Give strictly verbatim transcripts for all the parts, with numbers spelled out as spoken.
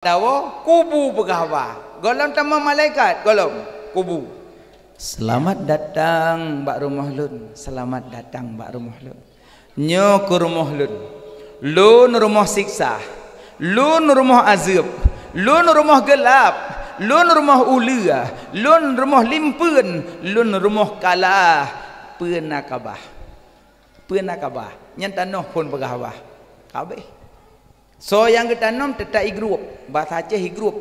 Dawa kubu peugah haba. Gohlom tamong malaikat, gohlom kubu. "Selamat datang bak rumoh lôn, selamat datang bak rumoh lôn. Nyoe keuh rumoh lôn. Lôn rumoh siksa, lôn rumoh azeueb, lôn rumoh geulab, lôn rumoh uleue, lôn rumoh limpeuen, lôn rumoh kalah. Peue na kabah? Peue na kabah?" Nyan tanoh phon peugah haba. Ka abéh. Soe nyang geutanom teutap igrup, basa Aceh igrup,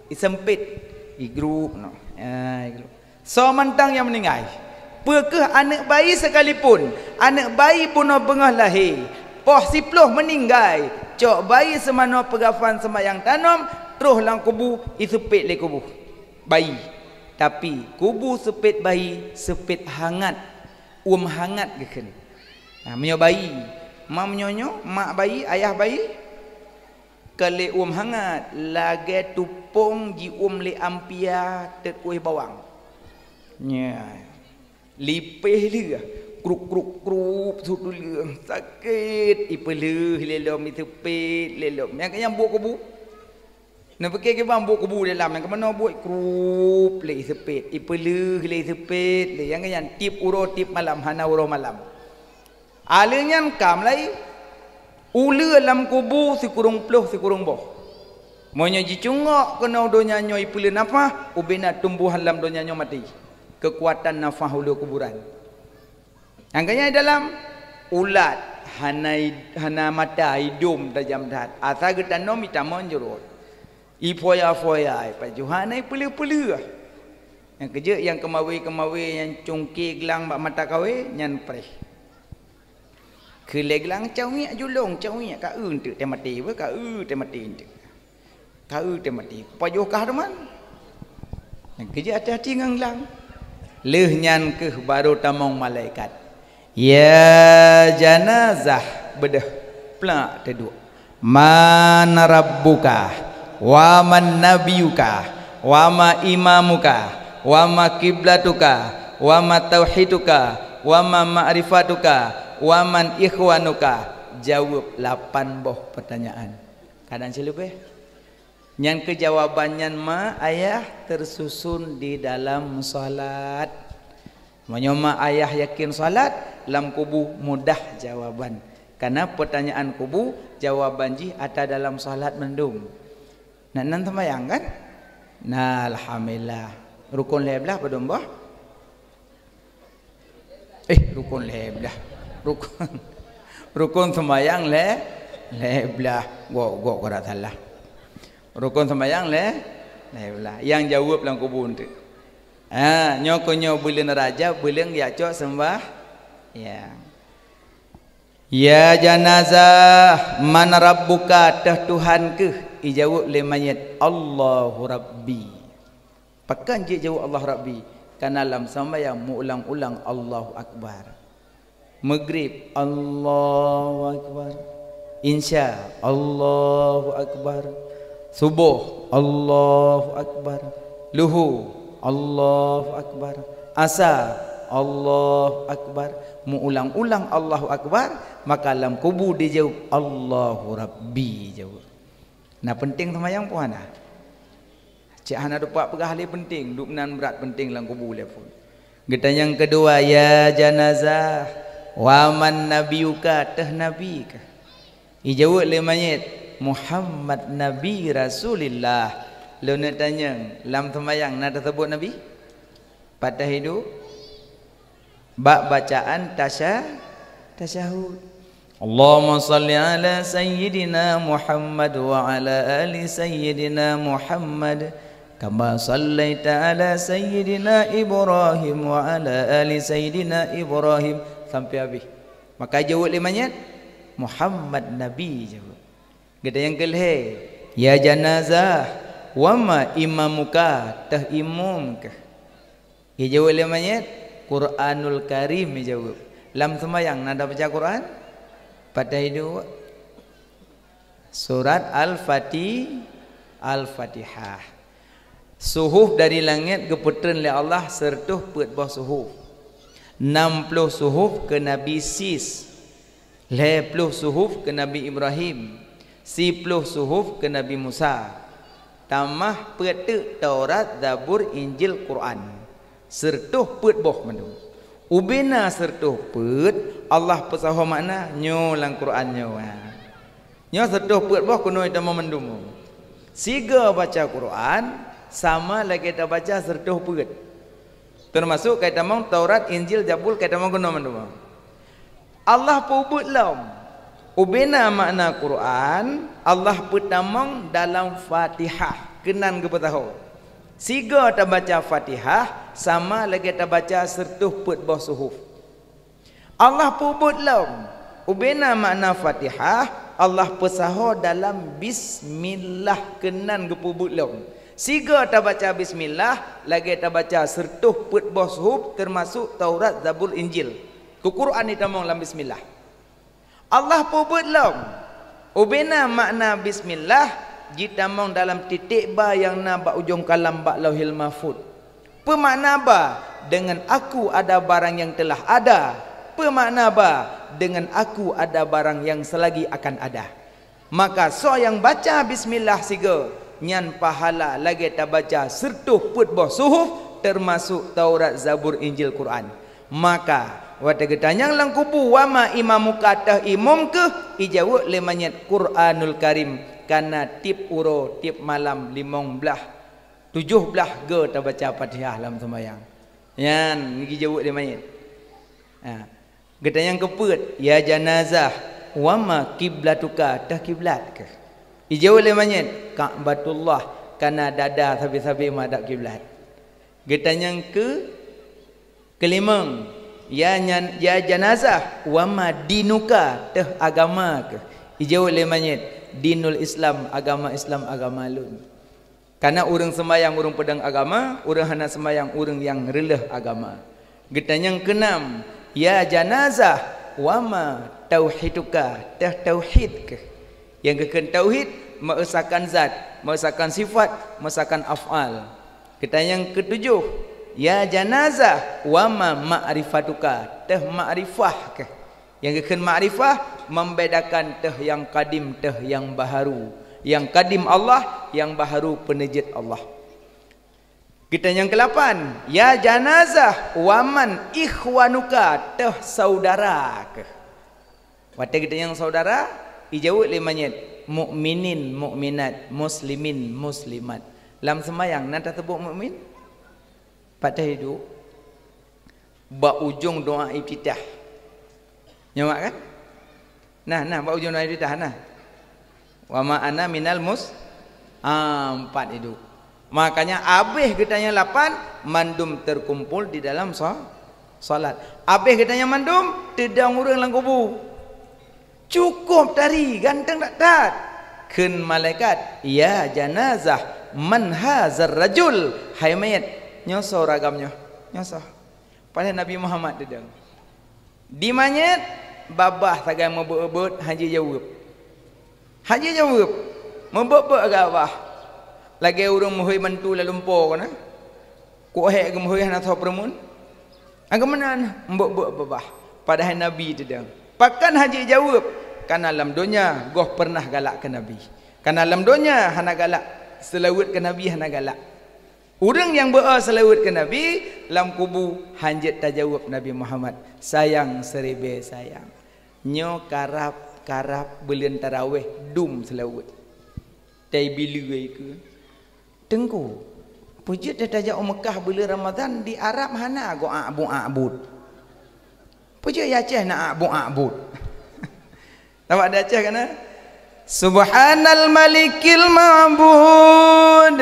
iseumpét, igrup noh. Ya, igrup. Soe mantong nyang meuninggai. Peu kheueh aneuk bayi sekalipun, aneuk bayi bunoe beungoh lahé, poh siplôh meuninggai, cok bayi seumanoe peugafan seumayang tanom, troh lam kubu, iseumpét lé kubu bayi. Tapi kubu seumpét bayi, seumpét hangat, uem hangat geukheun. Nah, meunyoe bayi, ma meunyoe nyoe, mak bayi, ayah bayi, ka lé uem hangat, lagée tupông jiuem lé ampia teuk kueh bawang. Nya. Lipéh lé, krup, krup, krup, sut tuleueng, sakét, ipeuleueh lé lom, iseumpét lé lom. Nyang, nyang buet kubu. Neupike kiban buet kubu dalam, nyang keumanoe buet krup lé iseumpét, ipeuleueh lé iseumpét lé, nyang nyan tiep uroe tiep malam, hana uroe malam. Aleuh nyan kam lai, uleue lam kubu sikureueng ploh sikureueng boh. Meunyoe jicungok keunoe donya nyoe ipeuleueh nafah, ubena tumbuhan lam donya nyoe maté. Keukuatan nafah uleue kuburan. Nyang keunyan dalam ulat, hana id-, hana mata, idông tajam that. Asa geutanom itamong jurôt. Ifoya-foya, ipajoh hana ipeuleueh-peuleueh. Nyang keujeuet nyang keumawé-keumawé nyang cungké glang bak mata kawé, nyan preh. Keu lé glang cawiek julông, cawiek ka eu enteuk teumaté, beu ka eu teumaté enteuk. Ka eu teumaté, kupajoh kah teuma. Nyang keujeuet hati-hati ngon glang. Lheueh nyan keuh barô tamong malaikat. "Ya janazah," beudôh plak teuduek. "Man rabbuka, wa man nabiyuka, wa ma imamuka, wa ma kiblatuka, wa ma tauhiduka, wa ma ma'rifatuka, wa man ikhwanuka?" Jaweueb lapan boh peutanyaan. Kadang sileubeh. Nyan keuh jawaban nyan ma ayah teususun di dalam salat. Meunyoe ma ayah yakin salat, lam kubu mudah jawaban. Karena peutanyaan kubu, jawaban jih ata dalam salat mandum. Nak nan seumayang kan? Nah, alhamdulillah. Rukon lhèe blah padum boh? Eh, rukon lhèe blah. Rukon, rukon seumayang lhèe, lhèe blah. Gok, gok, keu dak salah. Rukon seumayang lhèe, lhèe blah. Nyang jaweueb lam kubu tu. Ha, nyoe keuh nyoe buleuen Rajab, buleuen jak cok seumbah-, ya. "Ya janazah, man rabbuka?" Teuh Tuhan keuh? Ijaweueb lé manyét, "Allahu Rabbi." Pakon jijaweueb Allah Rabbi? Karena lam seumayang meuulang-ulang Allahu Akbar. Maghrib, Allahu Akbar. Insya, Allahu Akbar. Suboh, Allahu Akbar. Luhu, Allahu Akbar. Asa, Allahu Akbar. Meuulang-ulang Allahu Akbar, maka lam kubu dijaweueb, "Allahu Rabbi," jaweueb. Nah, penting seumayang peue hana? Cit hana teupeu peugah lé penting, duek nan brat penting lam kubu lé phon. Geutanyong keudua, "Ya janazah, wa man nabiyuka?" Teuh nabi kah? Ijaweueb lé manyét, "Muhammad nabi Rasulillah." Lôn neuk tanyong, lam seumayang na teuseubut nabi? Patah iduek? Bak bacaan tasya-, tasyahud. Allahumma shalli ala sayyidina Muhammad wa ala ali sayyidina Muhammad, kama shallaita ala sayyidina Ibrahim wa ala ali sayyidina Ibrahim, sampai habéh. Maka jaweueb lé manyét, "Muhammad nabi," jaweueb. Geutanyong keulhèe, "Ya janazah, wa ma imamuka?" Teuh imum kah? Ijaweueb lé manyét, "Quranul Karim," ijaweueb. Lam seumayang na tabaca Quran? Patah iduek? Surat Al-Fati-, Al-Fatihah. Suhuf dari langét geupeutreun lé Allah sireutôh peuet boh suhuf. Nam ploh suhuf keu Nabi Sis. Lhèe ploh suhuf keu Nabi Ibrahim, siploh suhuf keu Nabi Musa, Tamah peuet teuk Taurat, Zabur, Injil, Quran. Sireutôh peuet boh mandum. Ubena sireutôh peuet, Allah peusaho makna nyoe lam Quran nyoe. Ha. Nyoe sireutôh peuet boh keunoe tamong mandum. Sigoe baca Quran sama lagée tabaca sireutôh peuet. Teumasuk kai tamong Taurat, Injil, Zabur, kai tamong keunoe mandum. Allah peubuet lom. Ubena makna Quran, Allah peutamong dalam Fatihah, keunan geupeusaho. Sigoe tabaca Fatihah sama lagée tabaca sireutôh peuet boh suhuf. Allah peubuet lom. Ubena makna Fatihah, Allah peusaho dalam bismillah, keunan geupeubuet lom. Sigoe tabaca bismillah lagée tabaca sireutôh peuet boh suhuf, teumasuk Taurat, Zabur, Injil. Keu Quran jitamong lam bismillah. Allah peubuet lom. Ubena makna bismillah jitamong dalam titek ba nyang na bak ujong kalam bak Lauhil Mahfuz. Peue makna ba, "Dengan Aku ada barang yang telah ada"? Peue makna ba, "Dengan Aku ada barang yang selagi akan ada"? Maka soe nyang baca bismillah sigoe, nyan pahala lagée tabaca sireutôh peuet boh suhuf, teumasuk Taurat, Zabur, Injil, Quran. Maka watée geutanyong lam kubu, "Wa ma imamuka?", teuh imum keuh, ijaweueb lé manyét, "Quranul Karim," kana tieb uroe, tieb malam limong blaih, tujoh blaih goe tabaca Fatihah lam seumayang. Nyan geujaweueb lé manyét. Ha. Geutanyong keupeuet, "Ya janazah, wa ma kiblatuka?" Teuh kiblat keuh? Ijaweueb lé manyét, "Ka'batullah," kana dada sabe-sabe madab kiblat. Geutanyong keu keulimong, "Ya nyan, ya janazah, wa ma dinuka?" Teuh agama keuh? Ijaweueb lé manyét, "Dinul Islam, agama Islam agama lôn." Kana ureuëng seumayang ureuëng peudong agama, ureuëng hana seumayang ureuëng nyang reuloh agama. Geutanyong keunam, "Ya janazah, wa ma tauhiduka?" Teuh tauhid keuh? Nyang geukheun tauhid, meuesakan zat, meuesakan sifat, meuesakan af'al. Geutanyong keutujoh, "Ya janazah, wa ma ma'rifatuka?" Teuh makrifah keuh? Nyang geukheun makrifah, membedakan teuh nyang kadim, teuh nyang baharu. Nyang kadim Allah, nyang baharu peuneujeuet Allah. Geutanyong keulapan, "Ya janazah, wa man ikhwanuka?" Teuh saudara keuh? Watée geutanyong saudara, ijaweueb lé manyét, "Mukminin mukminat, muslimin muslimat." Lam seumayang na taseubut mukmin? Pat teuh iduek? Bak ujong doa iftitah. Nyoe kan? Nah, nah, bak ujong doa iftitah, nah. "Wa ma ana minal mus-," ah, empat iduek. Makanya abéh geutanyong lapan, mandum terkumpul di dalam sa-, salat. Abéh geutanyong mandum, teudong ureuëng lam kubu. Cukôp tari, ganteng that-that. Kheun malaikat, "Ya janazah, man hazar rajul?" Hai manyét, nyoe soe ureuëng agam nyoe? Nyoe soe? Padahai Nabi Muhammad teudong. Di manyét, babah sagai meubeuet-beuet, hana jijaweueb. Hana jijaweueb, meubeuet-beuet gabah. Lagée ureuëng meuhôi mantu lam lumpoe keunan. Kok hék geumeuhôi hana soe peureumeun? Agam meunan, meubeuet-beuet babah. Padahai Nabi teudong. Pakon hana jijaweueb? Kana lam donya goh peureunah galak keu Nabi. Kana lam donya hana galak, seulaweuet keu Nabi hana galak. Ureuëng nyang beu-o seulaweuet keu Nabi, lam kubu hanjeuet tajaweueb Nabi Muhammad, "Sayang seuribée sayang." Nyoe karab-karab buleuen tarawéh dum seulaweuet. Tai bileue keuh, "Teungku, peue jeuet tajak u Meukah buleuen Ramadhan, di Arab hana go akbu-akbut? Peue jeuet di Aceh na akbu-akbut?" Nampak di Aceh kan, eh? Subhanal malikil ma'bud.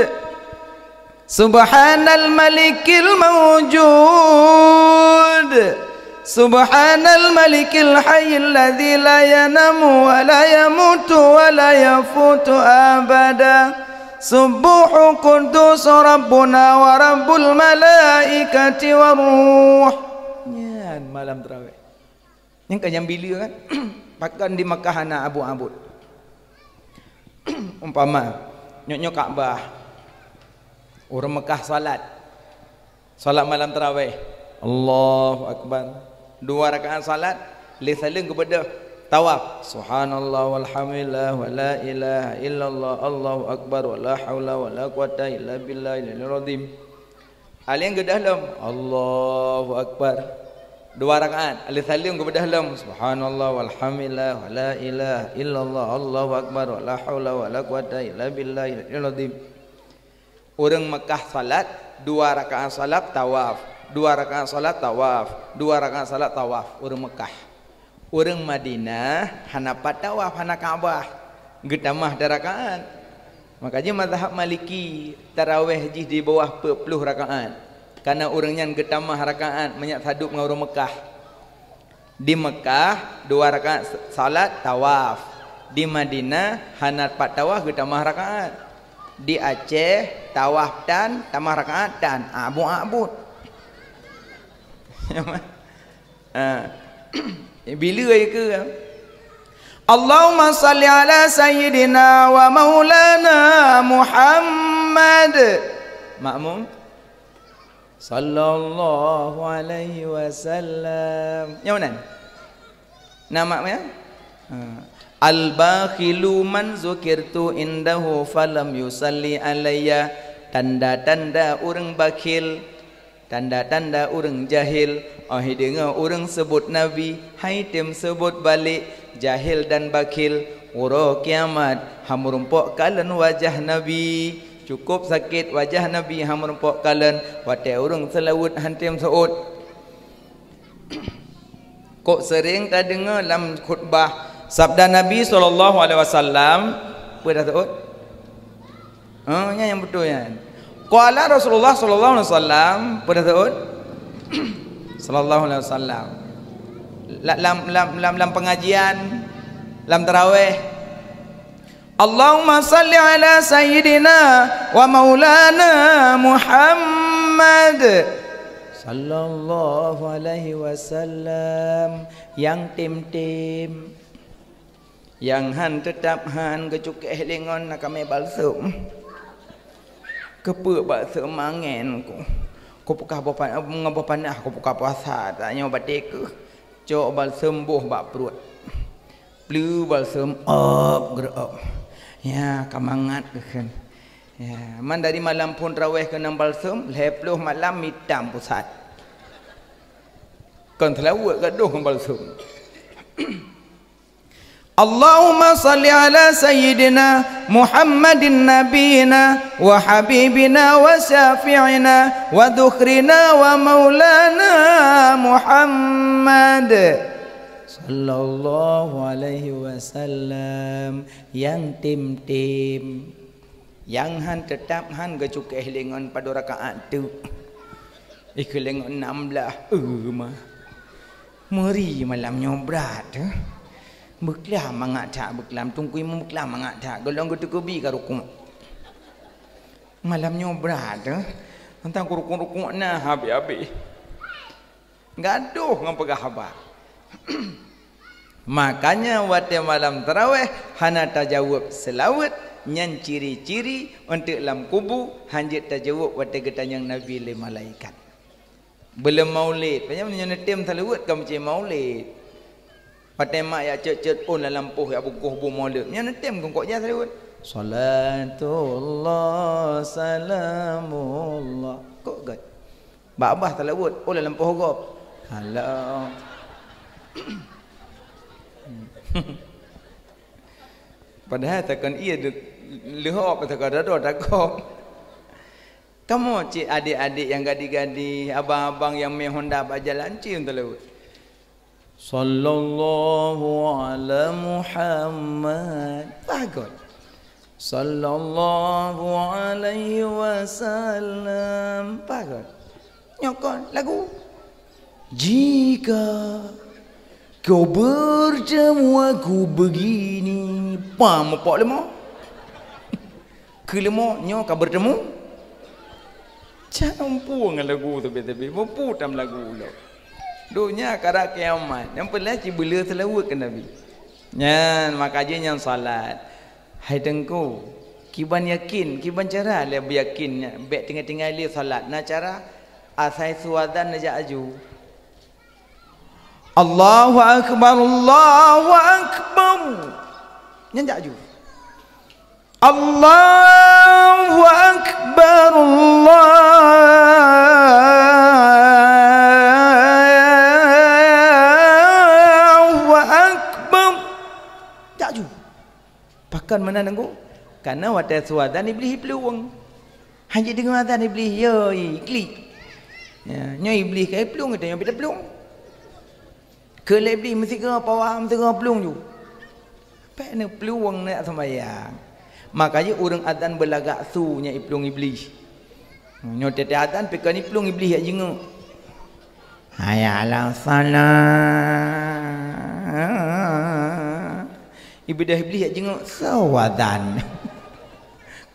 Subhanal malikil maujud. Subhanal malikil hayyil ladzi la yanamu wa la yamutu wa la yafutu abada. Subbuhu quddus rabbuna wa rabbul malaikati war ruh. Nyan malam tarawih. Nyang ka nyang bila kan? Pakon di Makkah hana abot-abot. Umpama, nyoe, nyoe Ka'bah. Ureuëng Makkah salat. Salat malam tarawih. Allahu Akbar. Dua rakaat salat, lheueh saleuem geubeudôh. Tawaf. Subhanallah walhamdulillah wa la ilaha illallah, Allahu akbar, wa la haula wa la quwata illa billahil aliyil azim. Aleng geudah lom, Allahu akbar. Dua rakaat, aleng saleuem geubeudôh lom, subhanallah walhamdulillah wa la ilaha illallah, Allahu akbar, wa la haula wa la quwata illa billahil aliyil azim. Ureuëng Mekah salat, dua rakaat salat tawaf, dua rakaat salat tawaf, dua rakaat salat tawaf, ureuëng Mekah. Ureuëng Madinah hana pat tawaf, hana Ka'bah, geutamah dah rakaat. Maka jih mazhab Maliki, taraweh jih di bawah peuet ploh rakaat, karena ureuëng nyan geutamah rakaat meunyak sadub ngon ureuëng Mekah. Di Mekah dua rakaat salat tawaf, di Madinah hana pat tawaf geutamah rakaat, di Aceh tawaf tan tamah rakaat tan, abot-abot. Ah. Bila ya ke? Allahumma salli ala sayyidina wa maulana Muhammad. Makmum. Sallallahu alaihi wasallam. Nyang mana? Nama ya? Ha. Al-bakhilu man zukirtu indahu falam yusalli alayya. Tanda-tanda ureuëng bakhil, tanda-tanda ureuëng jahil, oh deungoe ureuëng seubut Nabi, hai tem seubut balek, jahil dan bakhil, uroe kiamat, hameurumpok kalon wajah Nabi. Cukup sakét wajah Nabi hameurumpok kalon, watée ureuëng seulaweuet han tem seuôt. Kok seuréng tadeungoe lam khutbah sabda Nabi sallallahu alaihi wasallam, peue dah seuôt? Oh, nyan nyang beutôi nyan. Qala Rasulullah sallallahu alaihi wasallam, peue dah seuôt? Sallallahu alaihi wasallam. La-, lam, lam, lam, lam pengajian, lam taraweh. Allahumma salli ala sayyidina wa maulana Muhammad sallallahu alaihi wasallam. Nyang tem-tem, nyang han teutap han geucukéh lé ngon na kamé balsem. Keupeue balsem mangen ku? Kupeugah boh pa-, ngon boh panah kubuka puasa, tanyoe batée keuh. Cok balsem boh bak pruet. Pleue balsem, op, geureuop. Ya, ka mangat keuh kheun. Ya, man dari malam phon traweh keunong balsem, lhée ploh malam mitam pusat. Kon seulaweuet gadoh ngon balsem. Allahumma salli ala sayyidina Muhammadin nabiyina wa habibina wa syafi'ina wa dhukhrina wa maulana Muhammad sallallahu alaihi wasallam. Nyang tem-tem, nyang han teutap han geucukéh lé ngon padub rakaat teuk. Ih, keu lé ngon nam blaih, eu, ma. Meuri malam nyoe brat, eh. Beuklam mangat that, beuklam tungkui meuklam mangat that, gohlom geuteukeubi ka rukuk. Malam nyoe brat, eh. Teuntang rukuk-rukuk na habéh-habéh. Gadoh ngon peugah haba. Makanya watée malam taraweh hana tajaweueb seulaweuet, nyan ciri-ciri eunteuk lam kubu hanjeuet tajaweueb watée geutanyong Nabi lé malaikat. Beulom maulid, pajan meunyoe neutem seulaweuet ka meucé maulid. Watée mak jak cot-cot ôn lam lampôh jak bungkôh bu maulid, nyan neutem keu kok jak seulaweuet. Salatullah salamullah. Kok gét? Bak babah seulaweuet, oh, lam lampôh gob. Alah. Padahai takon ié de-, leuhop takon dada takon. Kamoe cit adék-adék nyang gadih-gadih, abang-abang nyang mé honda bak jalan cit seulaweuet. Sallallahu ala Muhammad. Pagot. Sallallahu alaihi wasallam. Pagot. Nyoe kon lagu. Jika kau bertemu aku begini, pam mupok leumo. Keu leumo nyoe ka bertemu. Campur ngon lagu teubi-teubi, mupu tam lagu ulo. Donya karab kiamat, nyang peulai cit beuleu seulaweuet keu Nabi. Nyan maka jih nyan salat. Hai Teungku, kiban yakin, kiban cara lé beuyakin nyan, bék tinggai-tinggai lé salat. Na cara, asai su azan neujak aju. Allahu akbar, Allahu akbar. Nyan jak ju. Allahu akbar, Allahu akbar. Jak ju. Pakon meunan Teungku? Karena watée su azan Iblih iplueng. Hana jideungoe azan Iblih, yo, iklik. Ya, nyoe Iblih ka iplueng, geutanyoe pih taplueng. Keu lé Iblih meusigoe pawa, meusigoe plueng ju. Pek neuplueng neuk seumayang. Maka jih ureuëng azan beulagak su nyan iplueng Iblih. Nyoe teuh azan pih kon iplueng Iblih jak jingeuk. Hayya 'alas shalah. Ibadah Iblih jak jingeuk, soe azan.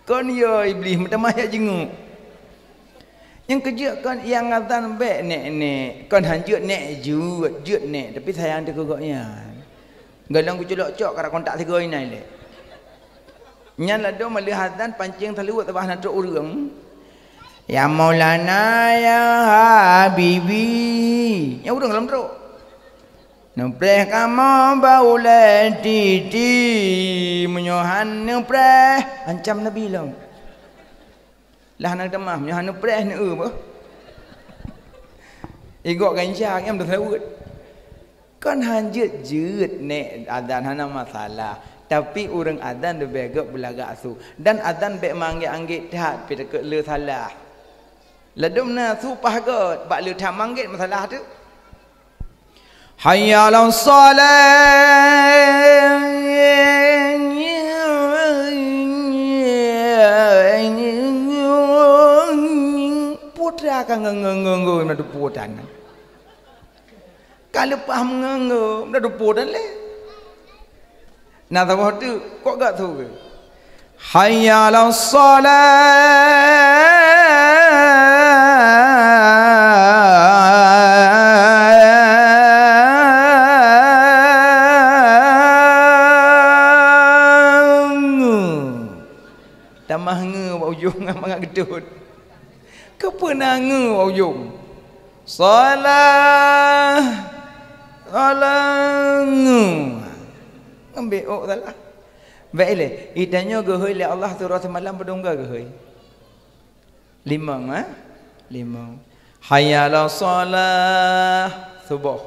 Kon yo Iblih meutamah jak jingeuk. Nyang keujeuet kon nyang azan bék nek-nek, kon han jeuet nek jeuet, jeuet nek, tapi sayang teuh keu gobnyan. Galeng geuculok cok karab kontak sigoe inan lé. Nyan ladôm lheueh azan pancéng saluweuet sabab hana trok ureuëng. Ya Maulana ya Habibi. Nyang ureuëng lom trok. Neupreh kamoe bak ulée titi, meunyoe han neupreh, ancam Nabi lom. Lah na tamah, meunyoe han neupreh, neueu beuh. Igok ganca nyang meuteusaweuet. Kon han jeuet-jeuet nek azan hana masalah, tapi ureuëng azan leubeh gét beulagak su. Dan azan bék manggét-anggét that pih takot le salah. Ladôm na su paih gét, bak le that manggét masalah tu. Hayya 'alas shalah. Putra ka ngeungeue-ngeungeue na dupotan. Ka leupah meungeungeue na dupotan lé. Na saboh teuk kok gak su. Hayya 'alas shalah. Tamah ngeue bak ujong mangat geudot. Keupeue na ngeue bak ujong? Shalah, shalah ngeue. Ngambek ôk salah. Bék ilée, itanyoe geuhôi lé Allah siuroe simalam padum ga geuhôi? Limong, ha? Limong. Hayya 'alas shalah, suboh.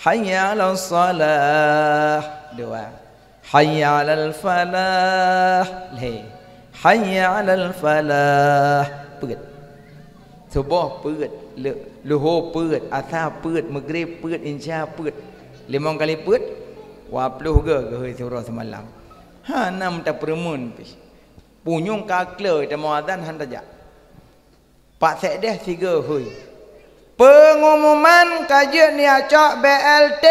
Hayya 'alas shalah, dua. Hayya 'alal falah, lhée. Hayya 'alal falah, peuet. Suboh peuet, le-, luho peuet, asa peuet, meugreb peuet, insya peuet. Limong kali peuet, dua ploh ga geuhôi siuroe simalam. Hana meuta peureumeun pih. Punyueng ka kle tamong azan han tajak. Pak Sekdes sigoe hôi. Pengumuman ka jeuet neujak cok B L T.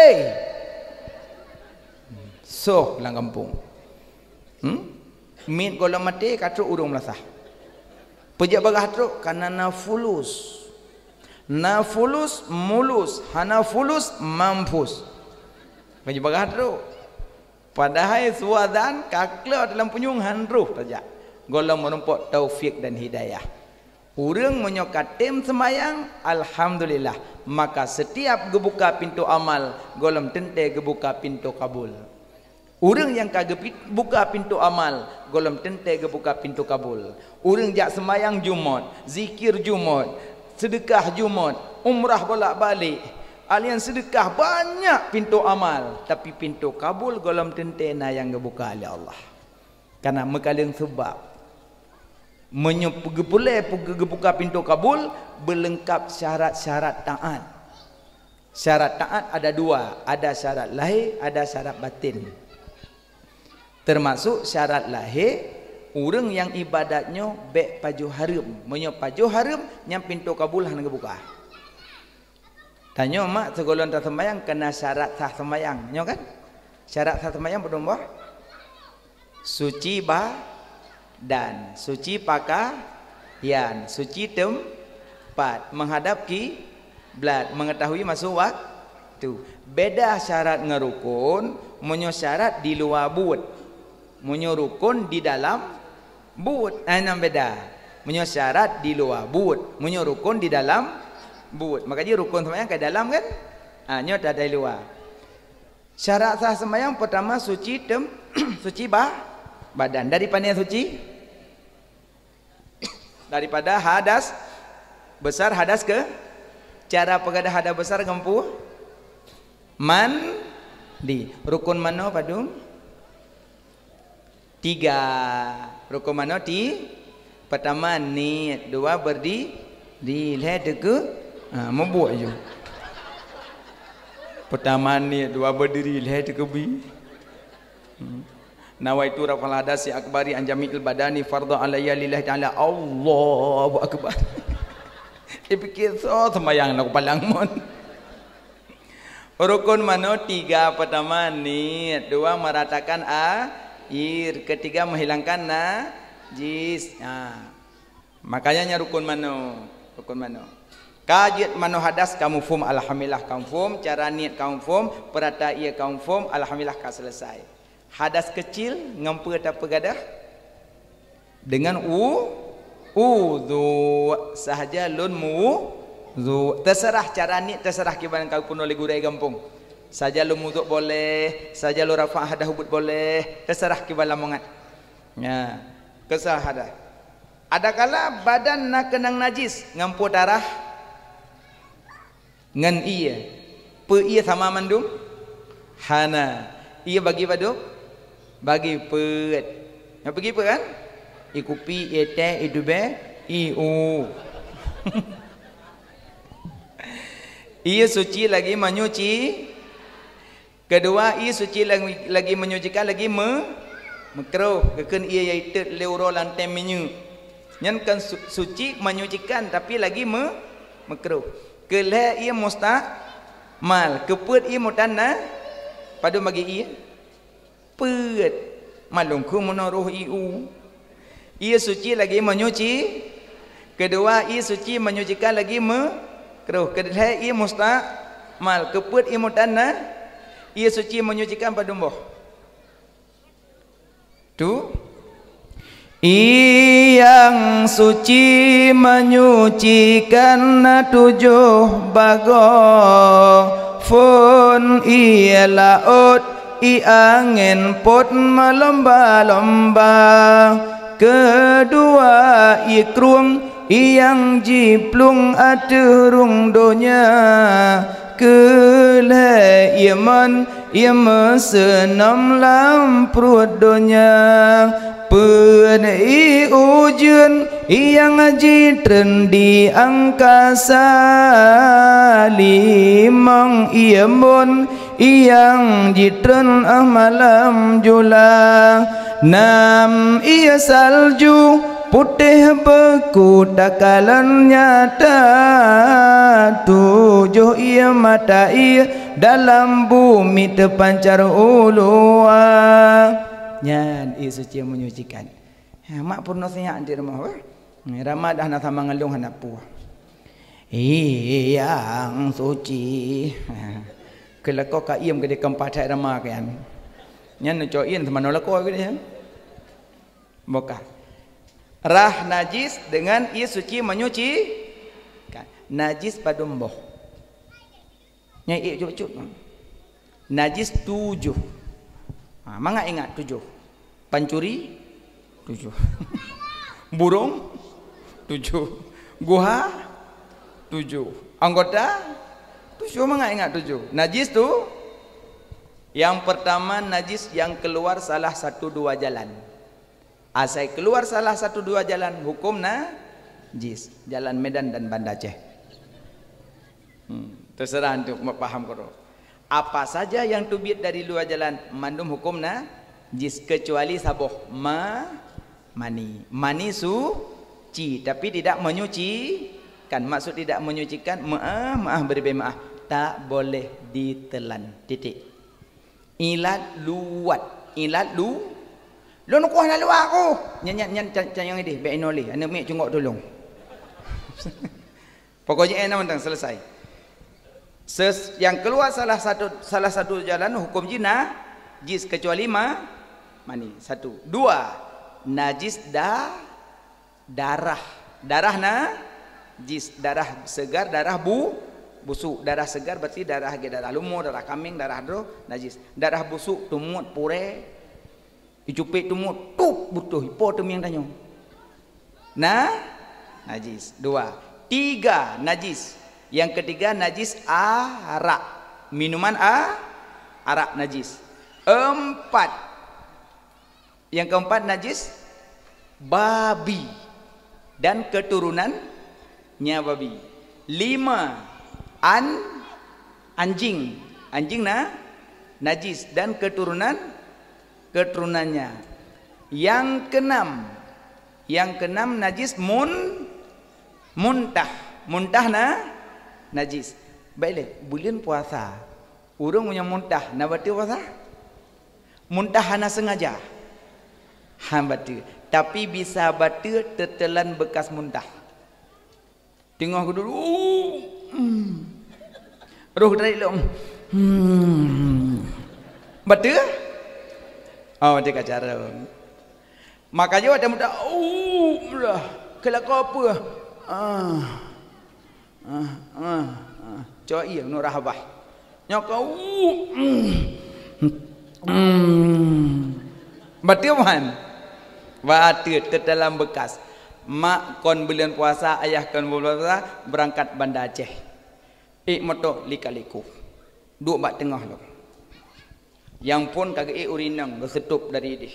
Soh lam gampông. Hmm? Miet gohlom maté ka trok ureuëng meulasah. Peujeuet bagaih trok karena na fulus. Na fulus, mulus, hana fulus, mampus. Peujeuet bagaih trok. Padahai su azan ka kle dalam punyueng han roh tajak. Gohlom meurumpok taufik dan hidayah. Ureuëng meunyoe ka tem seumayang, alhamdulillah, maka setiap geubuka pintoe amal, gohlom teuntée geubuka pintoe kabul. Ureuëng nyang ka geupi-, buka pintoe amal, gohlom teuntée geubuka pintoe kabul. Ureuëng jak seumayang Jumôt, zikir Jumôt, seudeukah Jumôt, umrah bolak-balik, alian seudeukah, banyak pintoe amal, tapi pintoe kabul gohlom teuntée na nyang geubuka lé Allah. Kana meukaleueng seubab. Meunyoe geupuléh geubuka pintoe kabul, beuleungkab syarat-syarat taát. Syarat taát ada dua, ada syarat lahé, ada syarat batén. Teumasok syarat lahé, ureuëng nyang ibadat nyoe bék pajoh hareuem. Meunyoe pajoh hareuem, nyan pintoe kabul hana geubuka. Tanyoe mak sigohlom taseumayang keu na syarat sah seumayang, nyoe kan? Syarat sah seumayang padum boh? Suci badan, suci pakaian, suci teumpat, menghadap kiblat, mengetahui masu waktu. Beda syarat ngon rukun, meunyoe syarat di luwa buet, meunyoe rukun di dalam buet, eh, nyan beda. Meunyoe syarat di luwa buet, meunyoe rukun di dalam buet. Maka jih rukun seumayang ka dalam kan? Ah, nyoe tadai luwa. Syarat sah seumayang pertama suci tem-, suci bah, badan. Dari pane suci? Daripada hadas besar, hadas ke? Cara peugah hadas besar ngon peue? Mandi. Rukun manoe padum? Tiga. Rukun manoe ti-, pertama niet, dua berdiri, lhèe teuke-, ha, meubuet ju. Pertama niet, dua berdiri, lhèe teukeubie. Hmm. Nawaitu raf'al hadasi akbari an jami'il badani fardhu alayya lillahi ta'ala. Allahu akbar. Ipike soe seumayang na kupalang mon. Rukun manoe tiga, pertama niet, dua meratakan air, ketiga menghilangkan najis. Ha. Makanya nyan rukun manoe, rukun manoe. Ka jeuet manoe hadas ka muphom, alhamdulillah ka muphom, cara niet ka muphom, peurata ie ka muphom, alhamdulillah ka selesai. Hadas kecil ngon peue tapeugadah? Dengan u-, udhu. Sahaja lôn meuwudhu. Teuseurah cara niet, teuseurah kiban ka geupunoh lé gurèe gampông. Sahaja lôn mudhu boleh, sahaja lôn rafa' hadas ubit boleh, teuseurah kiban lam mangat. Nya, teuseurah hadas. Adakala badan na keunong najis ngon peue tarah? Ngon ie. Peue ie sama mandum? Hana. Ie bagi padum? Bagi peuet. Nyoe bagi peuet kan? Ie kupi, ie teh, ie tubèe, ie u. Ie suci lagi menyuci. Keudua, ie suci lagi, lagi menyucikan, lagi me-, meukruh. Geukheun ie nyang itot lé uroe lam tém minyeuk. Nyan kon su-, suci menyucikan, tapi lagi me-, meukruh. Keulhèe ie mustakmal, keupeuet ie mutanna, padum bagi ie? Peuet. Malum keu meunoe roh ie u. Ie suci lagi menyuci. Keudua, ie suci menyucikan lagi meukruh. Keulhèe ie mustakmal, keupeuet ie mutanna, ie suci menyucikan padum boh? Tu. Ie nyang suci menyucikan na tujoh bagoe, phon ie laôt, ie angén pôt meulomba-lomba. Keudua, ie krueng, ie nyang jiplueng ateueh rueng donya. Keulhèe ie mon, ie meuseunom lam pruet donya. Peuet, ie ujeuen, ie nyang jitreun di angkasa. Limong, ie embôn, ie nyang jitreun 'oh malam jula. Nam, ie salju, putéh beuku takalon nyata. Tujoh, ie mata ie dalam bumi teupancar u luwa. Nyan ie suci menyucikan. Ha, mak peurunoe sinyak di rumoh, weh. Rama dah na sama ngon lôn hana peue. Ie nyang suci. Keu lakoe ka iem keudeh keumpat that rama keu nyan. Nyan neucok ie teuma nyoe lakoe keudeh. Bukon. Rhah najis deungon ie suci menyuci. Kan. Najis padum boh? Nyan ék cut-cut. Najis tujoh. Ha, mangat ingat tujoh. Pancuri, tujoh. Burông, tujoh. Guha, tujoh. Anggota, tujoh. Mangat ingat tujoh. Najis tu, yang pertama najis yang keluar salah satu dua jalan. Asai keluar salah satu dua jalan, hukum najis. Jalan Medan dan Banda Aceh. Hmm, terserah antum mau paham keu droe. Apa saja yang teubiet dari luwa jalan, mandum huköm najis, keucuali saboh ma-, mani. Mani suci, tapi tidak menyucikan. Maksud tidak menyucikan, meu'ah, meu'ah, beuribée meu'ah. Tak boleh ditelan. Titik. Ilat luwat. Ilat lu-, lôn kuah na luwat ku. Nyan, nyan, nyan, can, can nyang idéh, bèk inoe lé. Aneuk miet cungok tulông. Pokok jih, eh, na mantong selesai. Ses-, yang keluar salah satu, salah satu jalan hukum jih najis kecuali ma-, mani. Satu. Dua, najis da-, darah. Darah najis, darah segar, darah bu-, Busuk, darah segar berarti darah ge, darah lumo, darah kameng, darah droe, najis. Darah busuk, teumuet, purée, icupet teumuet, tup, butôh, ipo teumieng tanyoe. Nah, najis. Dua. Tiga, najis. Yang ketiga, najis arak. Minuman a-, arak najis. Empat. Yang keempat, najis babi dan keturunannya babi. Lima, an-, anjing. Anjing na-, najis dan keturunan, keturunannya. Yang keenam, yang keenam najis mun-, muntah. Muntah na-, najis. Baik lé, buleuen puasa. Ureuëng meunyoe muntah, na bateue puasa? Muntah hana sengaja. Han bateue. Tapi bisa bateue teutelan bekas muntah. Teungoh geuduek, hmm. Roh dari lom. Hmm. Bateue? Oh, bateue ka carông. Maka jaweueb watée muntah, "Uh, lah, keu lakoe peue?" Ah. Ah, ah, ah. Cok ié, nurah abah. Nyoe ka, uh, mm. Mm. Bateue man. Bateue teutelan bekas. Mak kon buleuen puasa, ayah kon buleuen puasa, beurangkat Banda Aceh. Ék moto Lika-Liku. Duek bak teungoh lom. Nyang phon ka geuék ureuëng inong geuseutôb dari idéh.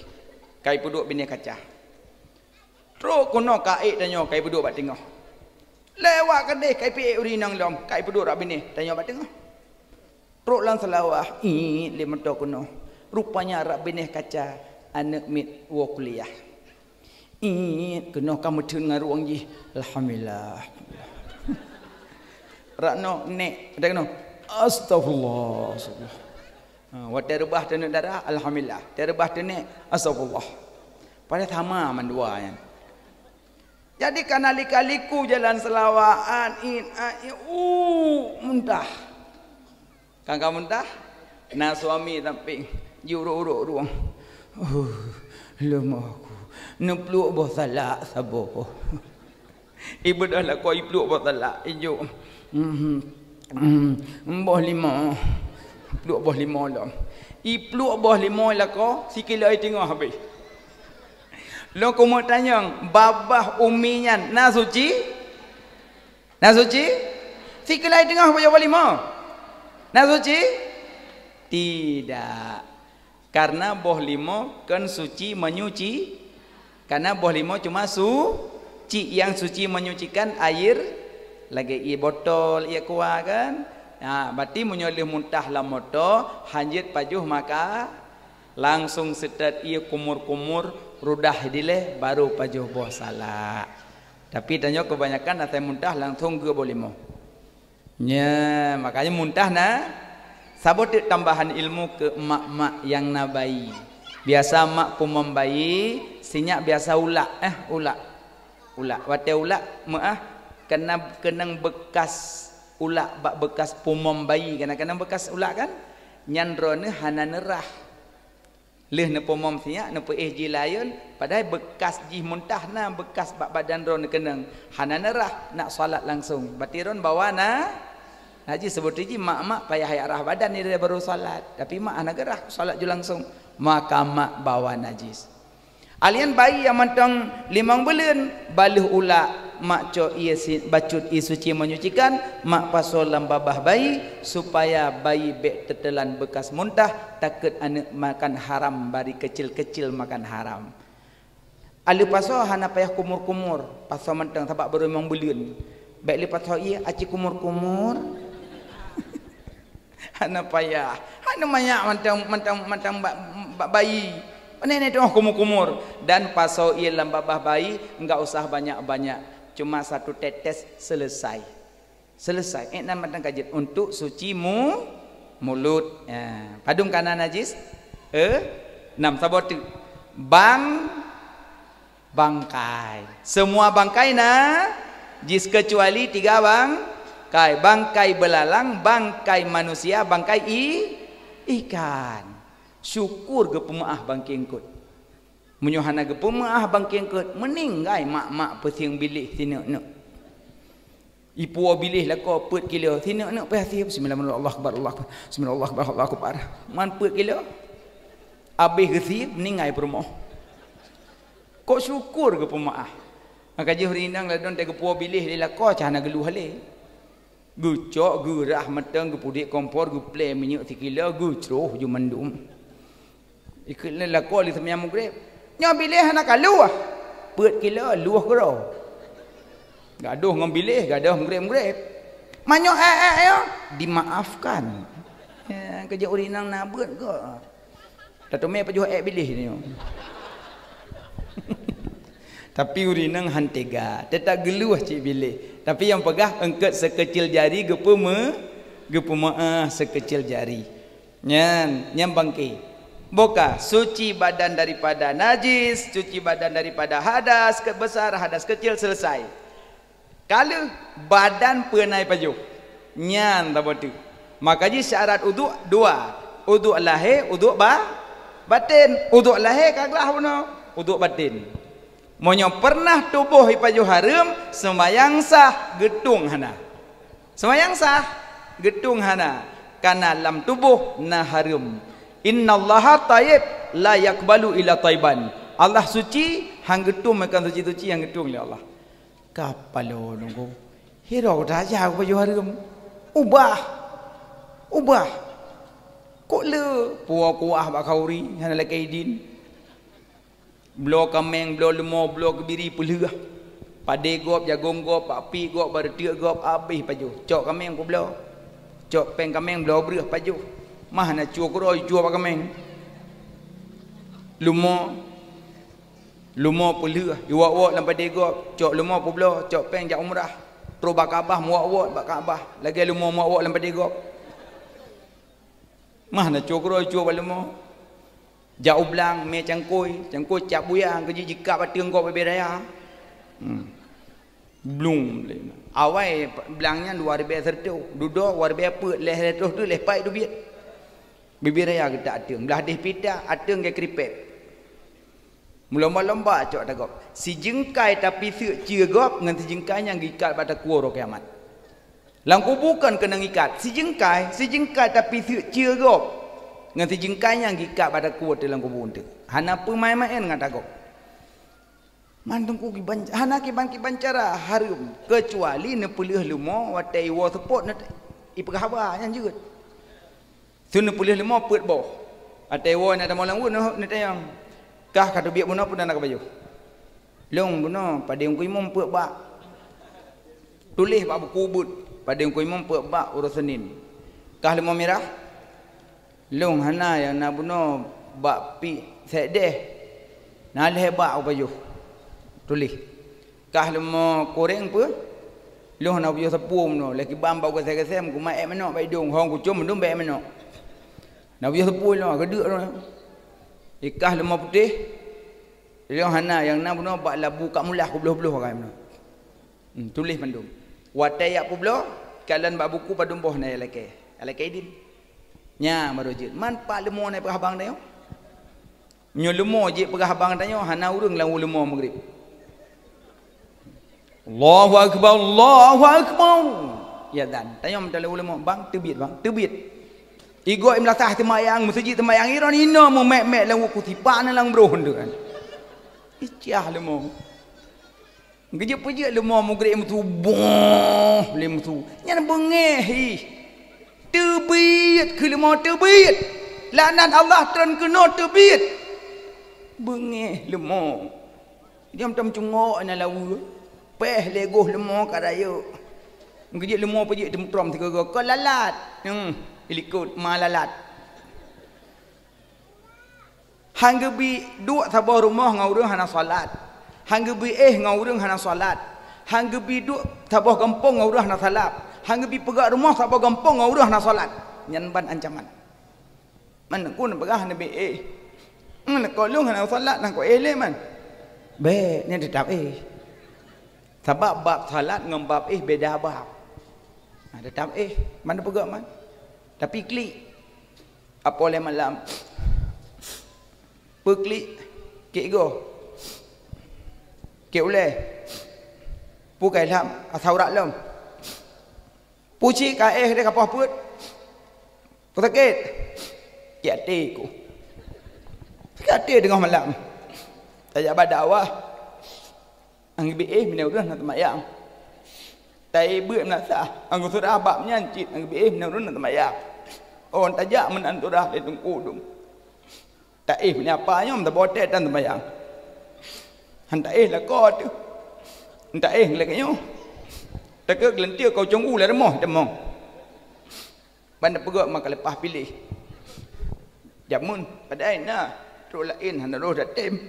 Ka ipeuduek binéh kaca. Trok keunoe ka ék tanyoe ka ipeuduek bak teungoh. Lewat keudéh ka ipeuék ureuëng inong lom, ka ipeuduek bak binéh tanyoe bak teungoh. Trok lam seulawah, ié lé moto keunoe. Rupanya bak binéh kaca aneuëk miet woe kuliah. Ié keunoe ka meutheun ngon rueng jih. Alhamdulillah. Rot noe nék, ada keunoe. Astagfirullah, astagfirullah. Ha, watée reubah teuneuk darah, alhamdulillah. Watée reubah teuneuk, astagfirullah. Padahai sama mandua nyan. Jadi kana Lika-Liku jalan seulawah, an, in, an, in, uh, muntah. Kan ka muntah, na suami sampéng jiurôk-urôk rueng. Uh, leumoh ku. Neupluek boh salak saboh. Ibeudôh lakoe ipluek boh salak, ijok. Mhm. Mhm. Boh limau. Pluek boh limau lom. Ipluek boh limau lakoe, sikilo teungoh habéh. Lôn keumeung tanyong, babah umi nyan na suci? Na suci? Sikilo teungoh pajoh boh limau. Na suci? Tidak. Karena boh limau kon suci menyuci. Karena boh limau cuma suci, yang suci menyucikan air, lagée ié botol, ié kua kan. Ha, berarti meunyoe lheueh muntah lam moto, hanjeuet pajoh maka langsung seutôt ié kumur-kumur, rudah dilée, baru pajoh boh salak. Tapi tanyoe kebanyakan asai muntah langsung geu boh limau. Nya, makanya muntah na saboh teuk tambahan ilmu keu mak-mak nyang na bayi. Biasa mak pumom bayi, sinyak biasa ulak, eh, ulak. Ulak. Watée ulak, meuáh, keunong, keunong bekas ulak bak bekas pumom bayi, kana keunong bekas ulak kan? Nyan droeneuh hana neurah. Lheueh neupumom sinyak, neupeuéh jih layeuen, padahai bekas jih muntah na, bekas bak badan droeneuh keunong. Hana neurah, nak salat langsung. Berarti droeneuh bawa na-, najis, seubeutoe jih mak-mak payah jak rah badan nyan baru salat. Tapi mak hana geurah, salat ju langsung. Maka mak bawa najis. Alian bayi nyang mantong limong buleuen, baleueh ulak, mak cok ié si-, bacut ié suci menyucikan, mak pasoe lam babah bayi, supaya bayi bék teutelan bekas muntah, takot aneuëk makan haram, bari kecil-kecil makan haram. Aleueh pasoe hana payah kumur-kumur, pasoe mantong sabab baru limong buleuen. Bék lé pasoe ié aci kumur-kumur. Hana payah. Hana manyak mantong, mantong, mantong bak, bak bayi. Nenek teungoh kumur-kumur. Dan pasoe ié lam babah bayi, enggak usah banyak-banyak. Cuma satu tetes, selesai. Selesai. Eh, nan mantong ka jeuet untuk suci mu-, mulut. Ya. Padum kana najis? Eh? Enam. Saboh teuk. Bang, bangkai. Semua bangkai najis kecuali tiga bangkai. Bangkai belalang, bangkai manusia, bangkai i-, ikan. Syukur geupeumeuáh bangkai eungkôt. Meunyoe hana geupeumeuáh bangkai eungkôt, meuninggai mak-mak peusieng biléh sineuk-neuk. Ipuwoe biléh lakoe peuet kilo. Sineuk-neuk pih hase, "Bismillahirrahmanirrahim, Allahu Akbar, Allahu Akbar, Bismillahirrahmanirrahim, Allahu Akbar." Man peuet kilo. Abéh geusie, meuninggai peurumoh. Kok syukur geupeumaáh. Maka jih ureueng inong ladôm teuh geupuwoe biléh lé lakoe, cah hana geuluh lé. Geucok, geurah mantong, geupudek kompor, geuplè minyeuk sikilo, geucroh ju mandum. Ikheun lé lakoe lheuh seumayang Maghrib, "Nyoe biléh hana ka luwah." "Peuet kilo, luwah keudroe." Gadoh ngon biléh, gadoh Maghrib-Maghrib. "Meunyoe ék-ék nyoe, dimaafkan." Ya, keujeuet ureueng inong na beuet kok. Tateumé pajoh ék biléh nyoe. Tapi ureueng inong han teuga, teutap geuluh cit biléh. Tapi nyang peugah eungkôt seukeucil jari geupeume-, geupeumaáh seukeucil jari. Nyan, nyan bangke. Boh ka, suci badan daripada najis, suci badan daripada hadas ke-, besar, hadas kecil, selesai. Ka lheueh badan peue na ipajoh. Nyan saboh teuk. Maka jih syarat uduk dua. Uduk lahé, uduk ba-, baten. Uduk lahé ka glah bunoe, uduk baten. Meunyoe peureunah tuboh ipajoh hareuem, seumayang sah, geutueng hana. Seumayang sah, geutueng hana, kana lam tuboh na hareuem. "Innallaha thayyib, la yaqbalu illa thaiban." Allah suci, han geutueng meukan suci-suci nyang geutueng lé Allah. Ka paloe nunggu. Hiro taja kupajoh hareuem. Ubah. Ubah. Kok le puwoe kuah bak khauri, hana lakée idin. Bloe kaméng, bloe leumo, bloe keubiri peulheueh. Padé gob, jagong gob, bak piek gob, bak reutiek gob, abéh pajoh. Cok kaméng peubloe. Cok péng kaméng bloe breueh pajoh. Mah na cue keudroe icue bak kaméng. Leumo, leumo peulheueh, iwok-wok lam padé gob, cok leumo peubloe, cok péng jak umrah. Troh bak Ka'bah, meuwok-wok bak Ka'bah, lagée leumo meuwok-wok lam padé gob. Mah na cue keudroe icue bak leumo. Jak u blang, mé cangkôi, cangkôi cap buya, geujik jikab ateueng gob bibée raya. Hmm. Blung lé. Awai blang nyan dua ribée sireutoh, dudoe dua ribée peuet, lhée sireutoh teuh lhée pai teubiet. Bibée raya geutak ateueng, blah deh pita ateueng geukripet. Meulomba-lomba cok ata gob. Sijeungkai tapiseuk cue gob ngon sijeungkai nyang geuikat bak takue uroe kiamat. Lam kubu kon keunong ikat, sijeungkai, sijeungkai tapiseuk cue gob ngon sijeungkai nyang geuikat bak takue teuh lam kubu teuh. Hana peumaén-maén ngon ata gob. Man teungku kiban, hana kiban-kiban cara hareuem, keucuali neupeuleueh leumo watée iwoe seupôt neut-, ipeugah haba nyang jeuet. Sun neupeuleueh leumo peuet boh. Watée iwoe na tamong lam ueh neuh-, neutanyong, "Kah ka teubiet bunoe peue na ka pajoh?" "Lôn bunoe padé Teungku Imum peuet bak." Tuléh bak buku beuet, "Padé Teungku Imum peuet bak uroe Senin." "Kah leumo mirah?" "Lôn hana, nyang na bunoe bak piek sék deh. Na lhée bak kupajoh." Tuléh. "Kah leumo kuréng peue?" "Lôn hana kupajoh sapeue bunoe, lé kiban bak geuséng-geuséng, kumat ék manok bak idong, hong kucom mandum bak ék manok. Na kupajoh sapeue lôn, keudeuk lôn." "Ikah leumo putéh?" "Lôn hana, nyang na bunoe bak labu ka mulah kubloh-bloh akai bunoe." Hmm, tuléh mandum. Watée jak peubloe, kalon bak buku padum boh na nyang lakée. Nyang lakée idin. Nyan barô jeuet. Man pat leumo na ipeugah haba ngon tanyoe? Nyoe leumo jeuet peugah haba ngon tanyoe, hana ureuëng lam ueh leumo Maghrib. Allahu Akbar, Allahu Akbar. Ya dan, tanyoe meutaleueng leumo, "Bang, teubiet, Bang, teubiet." Igoe meulasah teumayang, meuseujid teumayang, iron inoe meumék-mék lam ueh kusipak na lam broh tu kan. Icah leumo. Geujeuet peujeuet leumo Maghrib meusu, boh lé meusu. Nyan beungéh ih. Teubiet keu leumo, teubiet. Laknat Allah tron keunoe, teubiet. Beungéh leumo. Diam tam cungok na laweue. Péh lé goh leumo ka rayeuk. Geujeuet leumo peujeuet teumtrom sigoe-goe. Kon lalat. Hmm, ilikot ma lalat. Han geubi duek saboh rumoh ngon ureuëng hana salat. Han geubi éh ngon ureuëng hana salat. Han geubi duek saboh gampông ngon ureuëng hana salat. Han geubi peugöt rumoh saboh gampông ngon ureuëng hana salat. Nyan ban ancaman. Man kon peugah neubi éh. Man kon lôn hana salat, nang kon éh lé man. Bék, nyan teutap éh. Sabab bab salat ngon bab éh beda bab. Nah, teutap éh, man peugah man. Tapi klik. Apoe lé malam. Peuklik, kek goh. Kek ulée. Pukai lham, asa urat lom. Pucit ka éh deh ka poh peuet. Ku sakét. Sakét até ku. Sakét até teungoh malam. Tajak bak dakwah. Nyang geubri éh meunan ureueng na teumayang. Taéh beuet meunasah. Nyang geusurah bak nyan cit nyang geubri éh meunan ureueng na teumayang. Oh, tajak meunan surah lé teungku dum. Taéh meunan apa nyoe, meutabotée tan teumayang. Han taéh lakoe teuh. Han taéh lagée nyoe. Takot geuleuntée kau cong u lam rumoh teumong. Ban peugah maka leupah piléh. Jameun padahai na, trok laén hana roh datem.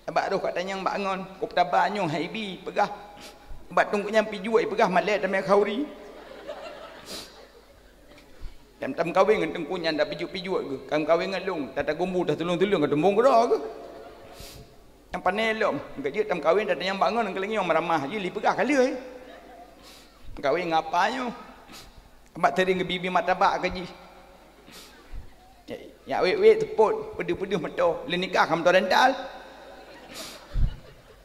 Abak roh ka tanyong bak ngon, kop taba nyoe hai bi peugah. Abak teungku nyan pijuet peugah malée tamé khauri. Tam-tam kawén ngon teungku nyan dak pijuet-pijuet geuh. Kam kawén ngon lôn, tata gumbu tatulông-tulông ka tumbong keudroe geuh. Nyang pané lom, geujeuet tam kawén tata nyang bangon ngon keuleungiong meuramah jih li peugah ka lheueh. Kawén ngapa nyoe? Abak teuring geubi-bi martabak keu jih. Yak wék-wék teupot, peudeuh-peudeuh moto, lé nikah ka moto rental.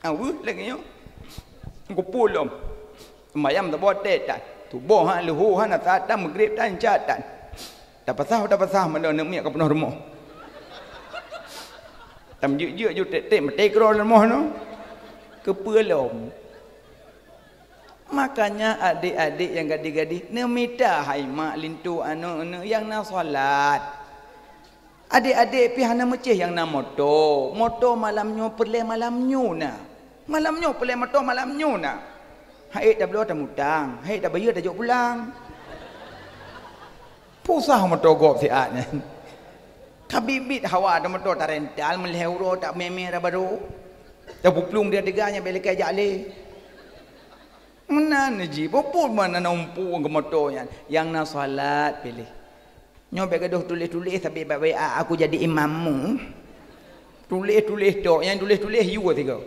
Ah, weueh lagée nyoe. Kupul lom. Seumayang saboh watée tan. Suboh han, leuhô han, asa tan, meugreb tan, isya tan. Tapasah, tapasah, meunyoe aneuk miet ka peunoh rumoh. Tam jeuet-jeuet ju tek-tek maté keudroe rumoh nyoe. Keupeue lom? Makanya adik-adik nyang gadih-gadih neumita hai mak linto aneuk-aneuk nyang na salat. Adik-adik pih hana meucéh nyang na moto. Moto malam nyoe peureulée malam nyoe na. Malam nyoe peureulée moto malam nyoe na. Hai tabloe tamutang, hai tabayeue tajok pulang. Pusah moto gob siat nyan. Ka bit-bit hawa tamoto tarental meulhée uroe tak mé-mé raba ro. Tapuplueng dia teuga nyang bèk lakée jak lé. Meunan jih, peue-peue meunan na umpu keu moto nyan. Nyang na salat piléh. Nyoe bèk gadoh tuléh-tuléh sabé bak W A aku jadi imammu. Tuléh-tuléh tok, nyang tuléh-tuléh yue sigoe.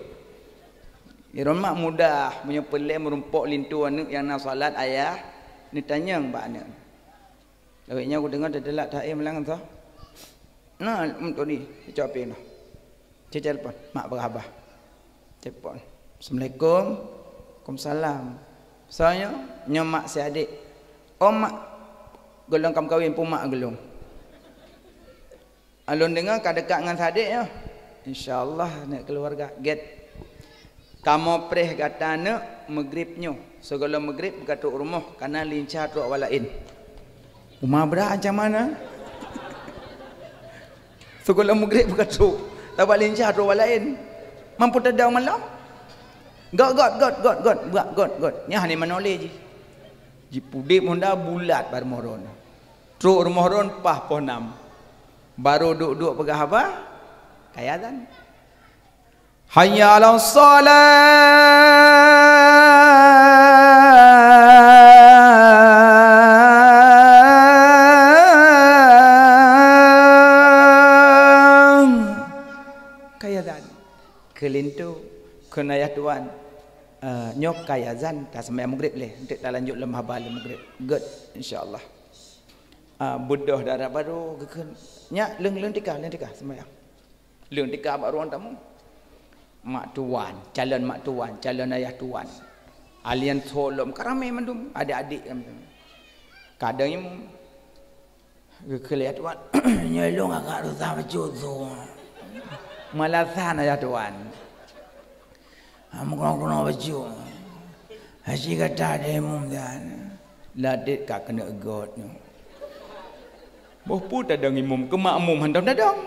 Iron mak mudah, meunyoe peureulée meurumpok linto aneuk nyang na salat ayah, neutanyong bak aneuk. Awaknyan kudeungoe teudeulak taém lam soe. Na, em, tadi, cok api noh. Cek telepon, mak peugah haba. Telepon. Assalamualaikum. Waalaikumsalam. Soe nyoe? Nyoe mak si adék. Oh, mak. Gohlom ka meukawen, peue mak gohlom. Lôn deungoe ka dekat ngon si adék nyoe. Insya Allah, aneuk keuluwarga. Gét. Kamoe preh gata neuk meugreb nyoe. Sigohlom meugreb beuka trok rumoh, kana lincah trok awak laén. Uma brat ancaman, ha? Sigohlom meugreb beuka trok, tabak lincah trok awak laén. Mampu tadong malam? Got, got, got, got, got, buat got, got. Nyan hana manoe lé jih. Jipudeb honda bulat bak rumoh droen. Trok rumoh droen paih poh nam. Barô duek-duek peugah haba, ka azan. Hayya 'alas shalah. Ka azan. Keu linto, kheun ayah tuan, eh, nyoe ka azan, taseumayang meugreb lé, enteuk talanjut lom haba lé meugreb. Gét, insya Allah. Ah, beudôh dara barô geukheun, "Nyak, leueng, leueng tika, leueng tika seumayang." Leueng tika bak ruang tamu. Mak tuan, calon mak tuan, calon ayah tuan. Alian solom ka ramé mandum, adik-adik ka mandum. Kadang imum. Geukheun lé ayah tuan, "Nyoe lôn agak susah bacut tu." Malasan ayah tuan. Ha, meukeunong-keunong bacut. Hase gata deh imum dan. Ladét ka keuneuk göt nyoe. Boh peue tadong imum keu makmum hantom tadong.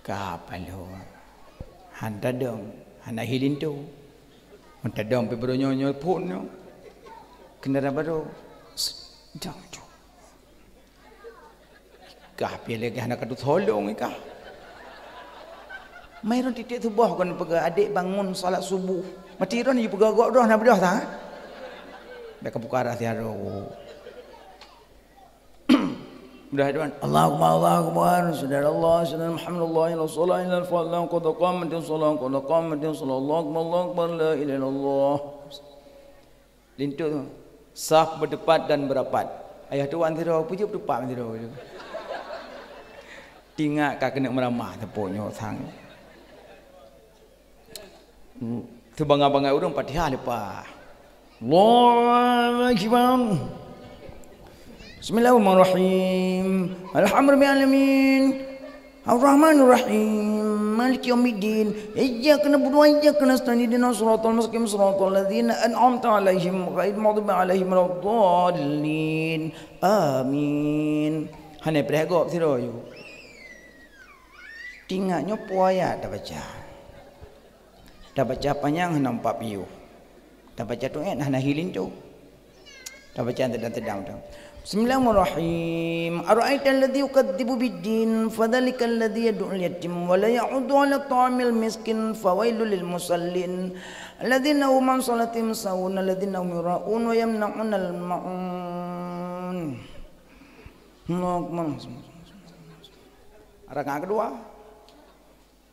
Ka paloe. Han tadong, hana hi linto. Han tadong pih baroe nyoe, nyoe phon nyoe. Kendaraan baru. Dong, dong. Kah pih lagèe hana ka teutolong kah. Mai ron titik suboh kon peugah, "Adék, bangun salat subuh." Mati ron jipeugah gop droe na beudôh that. Bèk ka buka rahsia droe. Beudôh droe, "Allahu Akbar, Allahu Akbar, syahadallah, syahadallah Muhammad, la ilaha illallah, qad qamatis shalah, qad qamatis shalah, Allahu Akbar, Allahu Akbar, la ilaha illallah." Linto tu, saf beutupat dan beurapat. Ayah tuan sidroe, peue jeuet beutupat sidroe tu? Tingat ka keuneuk meuramah teupok nyoe sang. Hmm, sibangga-bangga ureueng Fatihah leupah. Allahu Akbar. Bismillahirrahmanirrahim. Alhamdulillahirabbil alamin. Arrahmanirrahim. Maliki yaumiddin. Iyyaka na'budu wa iyyaka nasta'in. Ihdinas siratal mustaqim. Siratal ladzina an'amta 'alaihim ghairil maghdubi 'alaihim waladdallin. Amin. Hana preh gob sidroe yue. Tingat nyoe peue ayat tabaca. Tabaca panyang hana empat piôh. Tabaca tuet hana hi linto. Tabaca teudang-teudang tu. Bismillahirrahmanirrahim. Ara'aital ladzi yukadzibu biddin, fadzalikal ladzi yad'ul yatim, wa la yahuddu 'ala ta'amil miskin, fawailul lil musallin, alladzina hum 'an shalatihim sahun, alladzina hum yura'un, wa yamna'unal ma'un. Allahu Akbar. Rakaat kedua.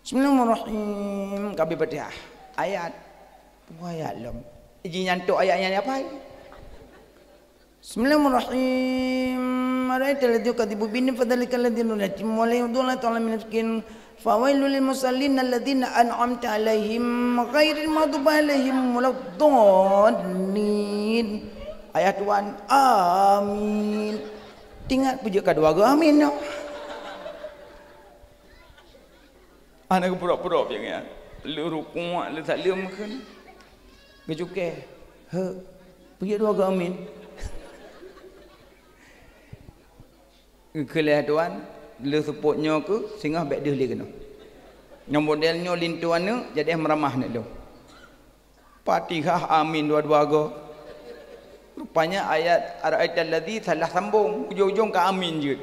Bismillahirrahmanirrahim. Ka abéh Fatihah. Ayat. Peue ayat lom? Ji nyan tok ayat nyan apa? Bismillahirrahmanirrahim. Ara'aital ladzi yukadzibu biddin, fadzalikal ladzi yad'ul yatim, wa la yahuddu 'ala ta'amil miskin, fawailul lil musallin, alladzina an'amta 'alaihim ghairil maghdubi 'alaihim waladdallin. Ayat tuan. Amin. Tingat peue jeuet ka dua go amin nyoe. Hana geupurok-purok piang nyan. Le rukuk, le saleuem kheun. Geucukée. He. Peue jeuet dua go amin. Geukheun lé tuan, le seupôt nyoe keuh singoh bék deuh lé keunoe. Nyoe model nyoe linto aneuk, jadi meuramah aneuk lôn. Fatihah amin dua-dua go. Rupanya ayat ara'aital ladzi salah sambong, ujong-ujong ka amin jeuet.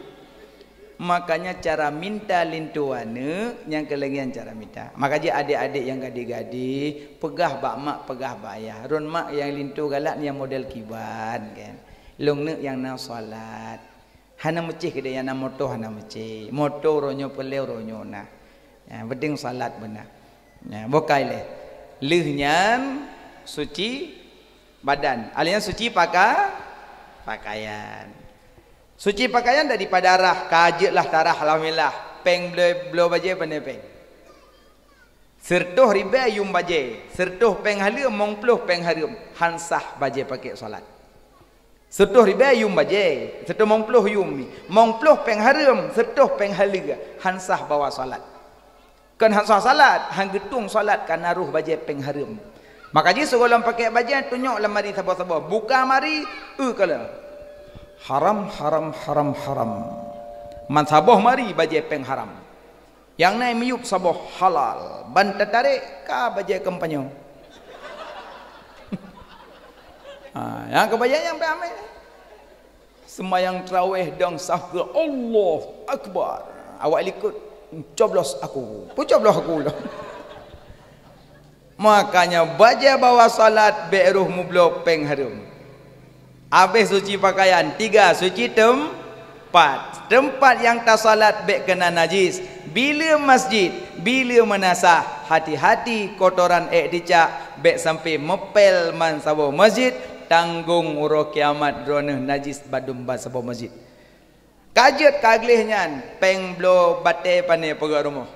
Makanya cara minta linto aneuk nyang keuleugian cara minta. Maka jih adék-adék nyang gadih-gadih, peugah bak mak, peugah bak ayah. Rôn mak nyang linto galak nyang model kiban kan. Lôn neuk nyang na salat. Hana meucéh keudéh, nyang na moto hana meucéh. Moto uroe nyoe peureulée uroe nyoe na. Ya, penting salat beuna. Ya, boh ka ilée. Lheueh nyan suci badan. Alheuh nyan suci paka-, pakaian. Suci pakaian daripada rah, ka jeuet lah tarah, alhamdulillah. Péng bloe, bloe bajée pane péng. Sireutôh ribée yuem bajée, sireutôh péng haleuem, mong ploh péng hareuem, han sah bajée pakék salat. Sireutôh ribée yuem bajée, sireutôh mong ploh yuem, mong ploh péng hareuem, sireutôh péng haleuem, han sah bawa salat. Kon han sah salat, han geutueng salat kareuna roh bajée péng hareuem. Maka jih sigohlom pakék bajée tunyok lam mari saboh-saboh, buka mari, eu kalon. Haram, haram, haram, haram. Man saboh mari bajée péng haram. Nyang na miyueb saboh halal, ban tatarek ka bajée kampanye. Ha, nyang keu bajée nyang peuamé. Seumayang tarawéh dong saf keu Allahu Akbar. Awak likot, coblos aku. Peucoblos aku lah. Makanya bajée bawa salat bék roh mubloe péng hareuem. Abéh suci pakaian, tiga, suci teumpat. Teumpat nyang tasalat bék keuna najis. Bileue masjid, bileue meunasah, hati-hati kotoran ék cicak bék sampai meupél man saboh masjid, tanggong uroe kiamat droeneuh najis badum ban saboh masjid. Ka jeuet ka gleh nyan, péng bloe batée pane peugét rumoh.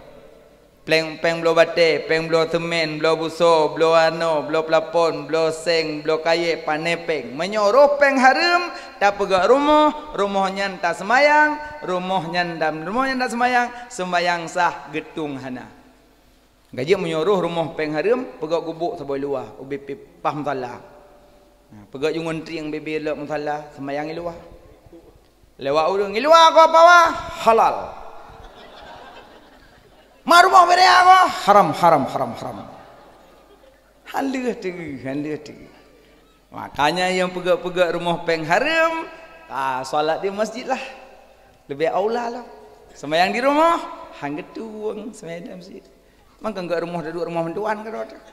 Péng, péng bloe batée, péng bloe seumén, bloe busoe, bloe anoe, bloe peulapon, bloe seng, bloe kayée, pane péng. Meunyoe roh péng hareuem, tapeugét rumoh, rumoh nyan taseumayang, rumoh nyan dam-, rumoh nyan taseumayang, seumayang sah, geutueng hana. Ka jeuet meunyoe roh rumoh péng hareuem, peugét gubuk saboh luwa, ubé pih paih musala. Nah, peugét ju ngon trieng bibé lok musala, seumayang i luwa. Lewat ureueng, "I luwa ko pawa, halal. Ma rumoh bidaya ko, haram, haram, haram, haram." Han lheueh teungeut, han lheueh teungeut. Makanya nyang peugét-peugét rumoh péng hareuem, ah, salat di masjid lah. Leubeh aula lah. Seumayang di rumoh, han geutueng seumayang di masjid. Mangkang gét rumoh taduek rumoh meutuan keudroe teuh.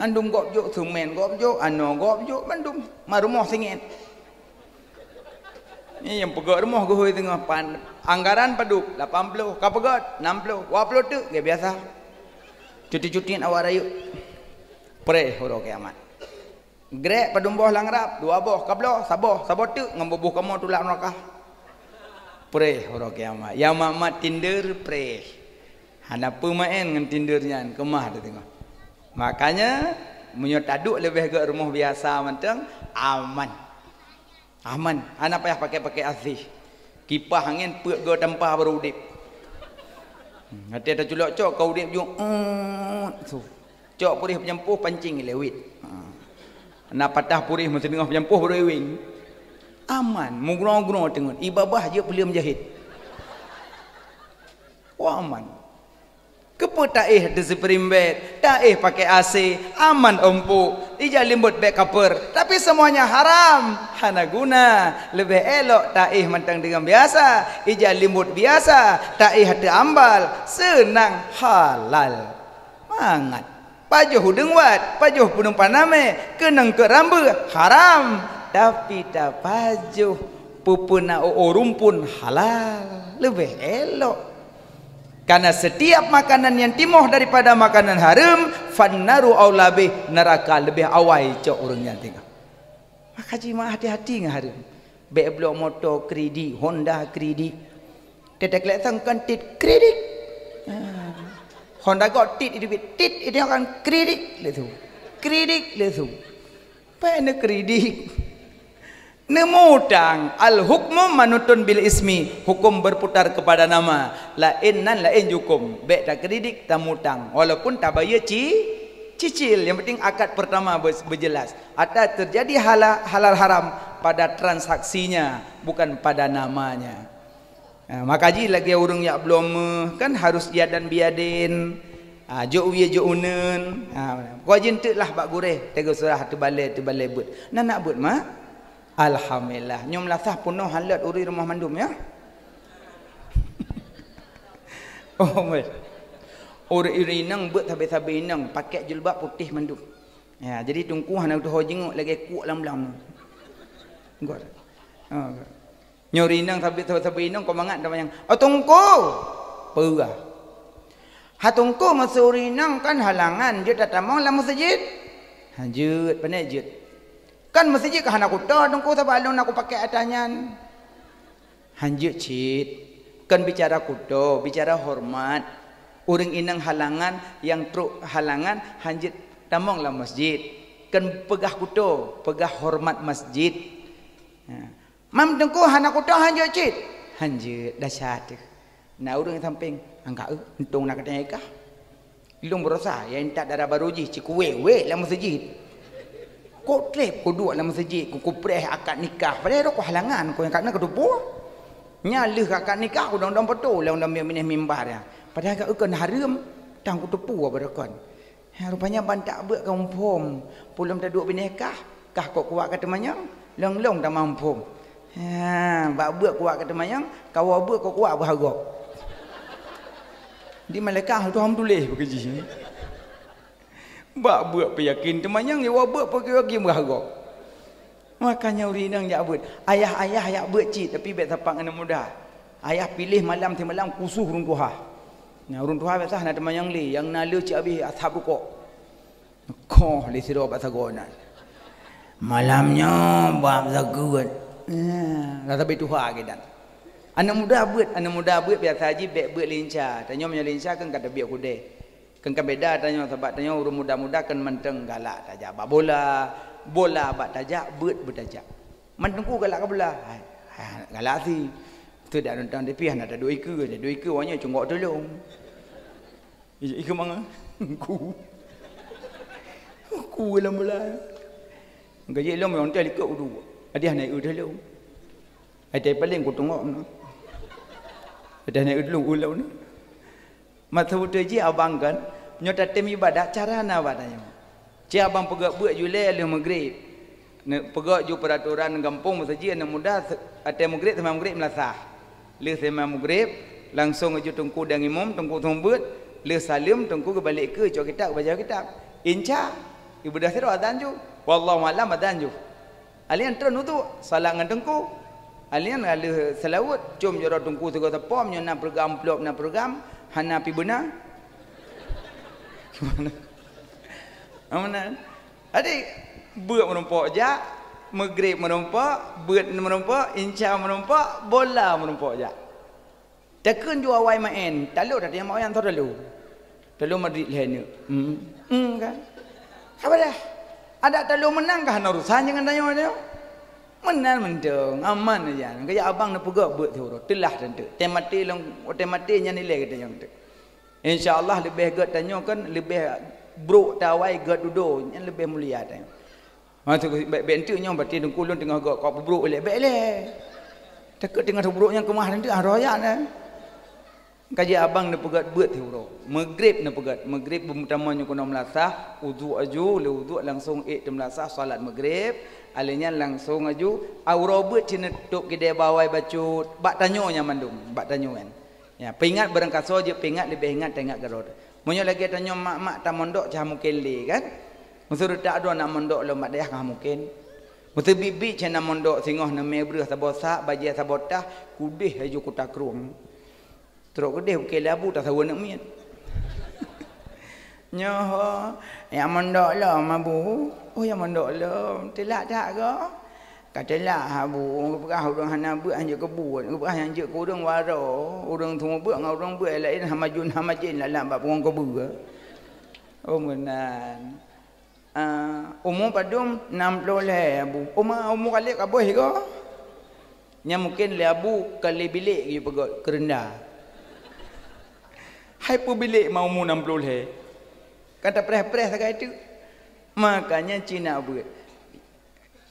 Mandum gob jok, seumén gob jok, anoe gob jok, mandum. Ma rumoh singét. Nyan nyang peugét rumoh geuhôi teungoh pan. Anggaran padub, lapan ploh. Ka peugét, nam ploh. Dua ploh teuk, gét biasa. Cuti-cuti awak rayeuk. Preh uroe kiamat. Grek padum boh lam rab, dua boh, ka bloe, saboh, saboh teuk ngon buboh kamoe tulak neurakah. Preh uroe kiamat. Nyang mat-mat tinder, preh. Hana peue maén ngon tinder nyan, keumah teuteungoh. Makanya, Meunyoe taduek leubeh gét rumoh biasa mantong, aman. Aman, hana payah pakai-pakai A C. Kipah angén peuet go tampa baru udép. Hmm, watée taculok cok ka udép ju, eut, su. Cok puréh peunyampoh pancing lewet. Ha. Na patah puréh meuteungoh peunyampoh baru iweng. Aman, mugroe-groe teungeut, ibabah jeuet peuleuem jahét. Wah, aman. Keupeue taéh di spring bed, taéh pakai A C, aman empuk, ija limbot bek kaper, tapi semuanya haram, hana guna. Leubeh elok taéh mantong deungon biasa, ija limbot biasa, taéh ateueh ambal, seunang halal. Mangat. Pajoh udeueng wat, pajoh punueng panamé, keunong keu rambeuet, haram. Tapi tapajoh peupeuna u rumpun, halal. Leubeh elok. Karena setiap makanan yang timoh daripada makanan hareuem, fannaru aula bih, neuraka leubeh awai cok ureuëng nyang tinggai. Maka jih meuhati-hati ngon hareuem. Bék bloe moto kredit, Honda kredit. Tetek lek sang kan tit kredit. Ah. Honda gok tit itu bit tit itu kan kredit le su. Kredit le su. Pe ne kredit. Neumutang, al hukmu manutun bil ismi, hukum berputar kepada nama. Laén nan laén jukôm, bék takredit tamutang, walaupun tabayeue ci cicil, yang penting akad pertama be- berjelas. Ata terjadi hala- halal haram pada transaksinya, bukan pada namanya. Ha, maka jih lagée ureuëng jak bloe méuh kan harus iadan biadin. Ha, jok wie jok uneuen. Ha, kau jeuet lah bak gurée, teugeuh surah teubalée teubalée beuet. Na nak beuet mak? Alhamdulillah. Nyoe meulasah punoh halot ureuëng rumoh mandum ya. Oh, meuh. Ureuëng inong beuet sabe-sabe inong pakai jilbab putéh mandum. Ya, jadi teungku hana tuho jingok lagée kuek lam-lam. Gor. Ha, gor. Nyoe rinang sabe-sabe inong keu mangat teumanyong, "Oh, teungku!" Peugah. "Ha teungku, meuseu rinang kan halangan jeuet tatamong lam meuseujid?" "Hanjeuet, pane jeuet." "Kan meuseujid ka hana kuto teungku sabab lôn na kupakai ata nyan." "Hanjeuet cit. Kan bicara kuto, bicara hormat. Ureuëng inong halangan nyang trok halangan hanjeuet tamong lam masjid. Kan peugah kuto, peugah hormat masjid." Ya. "Mam teungku hana kuto hanjeuet cit?" "Hanjeuet, dasya teuh." Na ureuëng sampéng, "Angka eu, untông na katanya nikah. Lôn beurasa ya intat dara barô jih cikuwék-wék lam meuseujid. Kok treb kuduek lam meuseujid kukupreh akad nikah, padahai rôh halangan ko nyang ka na kutupue. Nya lheueh akad nikah kudong-dong poto lam-lam binéh mimbar ya. Padahai ka eu kon hareuem, tang kutupue baroekon." Ha, rupanya ban tak beuet ka muphom. Pulom taduek binéh kah, kah kok kuat ka teumanyong, long-long tamong muphom. Ha, bak beuet kuat ka teumanyong, kawa beuet kok kuat beuharok. Di malaikat tu ham tuléh beukeujih. Bak beuet peuyakin teumanyong, kawa beuet peuyakin beuharok. Makanya ureuëng inong jak beuet. Ayah-ayah jak beuet cit, tapi bék sapat ngon aneuk muda. Ayah piléh malam simalam khusus ureuëng tuha. Nah, ureuëng tuha biasa hana teumanyong lé, nyang na le cit abéh asab rukok. Koh lé sidroe bak sagoe nan. Malam nyoe bak sakeue. Nah, rasa beuet tuha ke dan. Aneuk muda beuet, aneuk muda beuet biasa jih bék beuet lincah. Tanyoe meunyoe lincah kan ka tabiet kudée. Kan, kan beda tanyoe, sabab tanyoe ureuëng muda-muda kan mantong galak tajak bak bola, bola bak tajak, beuet beutajak. Man teungku galak ka bola, hai, hai, galak si. Tu dak nonton T V hana taduek ikeue, taduek ikeue awaknyan cunggok tulông. Ikeue mangat, ku. Ku lam bola. Gaji lom nyang teh likot udu. Hadiah naik udu lom. Ada paling ku tengok na. Ada naik udu lom ulau ni. Masa beutôi jih abang kan, nyoe tatem ibadat cara na bak tanyoe. Cit abang peugah beuet julée lheueh meugrib. Peugah ju peraturan gampông meuseujid aneuk muda ateueh meugrib, seumang meugrib meulasah. Lheueh seumang meugrib, langsong ju teungku dan imum, teungku seumeubeuet, lheueh saleuem teungku geubalek keue cok kitab, baca kitab. Inca, ibadah sidroe azan ju. Wallahu a'lam azan ju. Alian tron utu, salat ngon teungku. Alian lalu seulaweuet, com jaroe teungku sigoe teupom, nyoe na program amplop, na program, hana pi beuna. Gimana? Amanah. Jadi, beuet meurumpok jak, meugrib meurumpok, beuet meurumpok, inca meurumpok, bola meurumpok jak. Takheun ju awai maén, talok dah nyang maén tho talo. Talo Madrid lhèe neuk. Hmm. Hmm kan? Apa dah? Adak talôn meunang ka hana urusan nyan ngon tanyoe nyoe. Meunan mantong, aman aja. Kajak abang neupeugah beuet siuroe, teulah teuntèe. Tém maté lom, tém maté nyan ilèe geutanyoe teuh. Insya Allah leubeh gèt tanyoe kan leubeh brôk tawai gèt dudoe, nyan leubeh mulia tanyoe. Maksud bèk, bèk enteuk nyoe berarti teungku lôn teungoh gèt kok peubrôk ilèe, bèk ilèe. Takot teungoh peubrôk nyan keumah teuntèe ah roh ayat nyan. Kajak abang neupeugèt beuet siuroe. Maghrib neupeugèt. Maghrib beumeutamong nyoe keunoe meulasah, udhu aju, lé udhu langsong ék teumeulasah salat maghrib. Alèh nyan langsong aju, uroe beuet cit neutôp keudè bawai bacut. Bak tanyoe nyan mandum, bak tanyoe nyan. Ya, peuingat barangkasoe jeuet peuingat leubeh ingat taingat keudroe. Meunyoe lagèe tanyoe mak-mak tamondok cit han mungken lé kan? Meuseuretak droe na mondok lom bak dayah kan han mungken. Meuseubiet-biet cit na mondok singoh neumè breuh saboh sak, bajèe saboh tah, kudeh laju kuta krueng. Trok keudeh bukée lé abu tasaweue aneuk miet. Nyoe ho, nyang mondok lom abu. Oh, nyang mondok lom. Teulak that goe? Ka teulak abu. Geupeugah ureuëng hana beuet han jeuet keu buet. Geupeugah nyang jeuet keu ureuëng waroe. Ureuëng tueng beuet ngon ureuëng beuet laén hana majén, hana majén lam bak punggong keubeue. Oh, meunan. Ah, umu padum? Nam ploh lhèe, abu. Uma, umu kalek ka boh sigoe. Nyan mungken lé abu ka lé bilék geuyue peugöt keureunda. Hai peue bilék ma umu nam ploh lhèe? Ka tapreh-preh sagai teuk. Makanya cina beuet.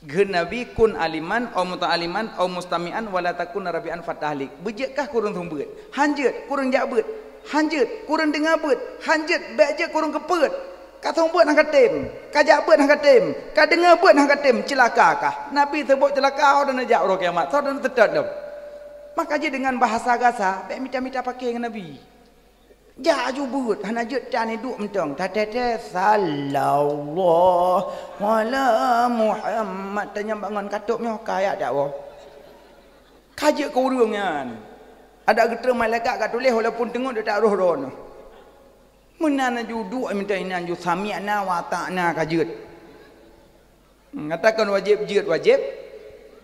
Geukheun Nabi, "Kun aliman, au muta'aliman, au mustami'an, wala takun rabi'an fatahlik." Beujeuet kah keu ureuëng seumeubeuet? Han jeuet, keu ureuëng jak beuet. Han jeuet, keu ureuëng deungoe beuet. Han jeuet, bék jeuet keu ureuëng keupeuet. Ka seumeubeuet han ka tem, ka jak beuet han ka tem, ka deungoe beuet han ka tem, ceulaka kah. Nabi seumeubeuet ceulaka, oh, dan neujak uroe kiamat, soe dan teutot lom. Maka jih deungon bahasa gasa, bék mita-mita paké ngon Nabi. Jak aju beuet, hana jeuet tan iduek mantong. Tateuh-teuh, "Sallallahu ala Muhammad." Tanyong bangon katôb nyoe, kaya dak woe. Ka jeuet keu ureuëng nyan. Adak geutrön malaikat ka tuléh walaupun teungeut tak roh droeneuh. Meunan aju duek mantong inan ju sami'na wa ata'na ka jeuet. Hmm, katakan wajéb jeuet, wajéb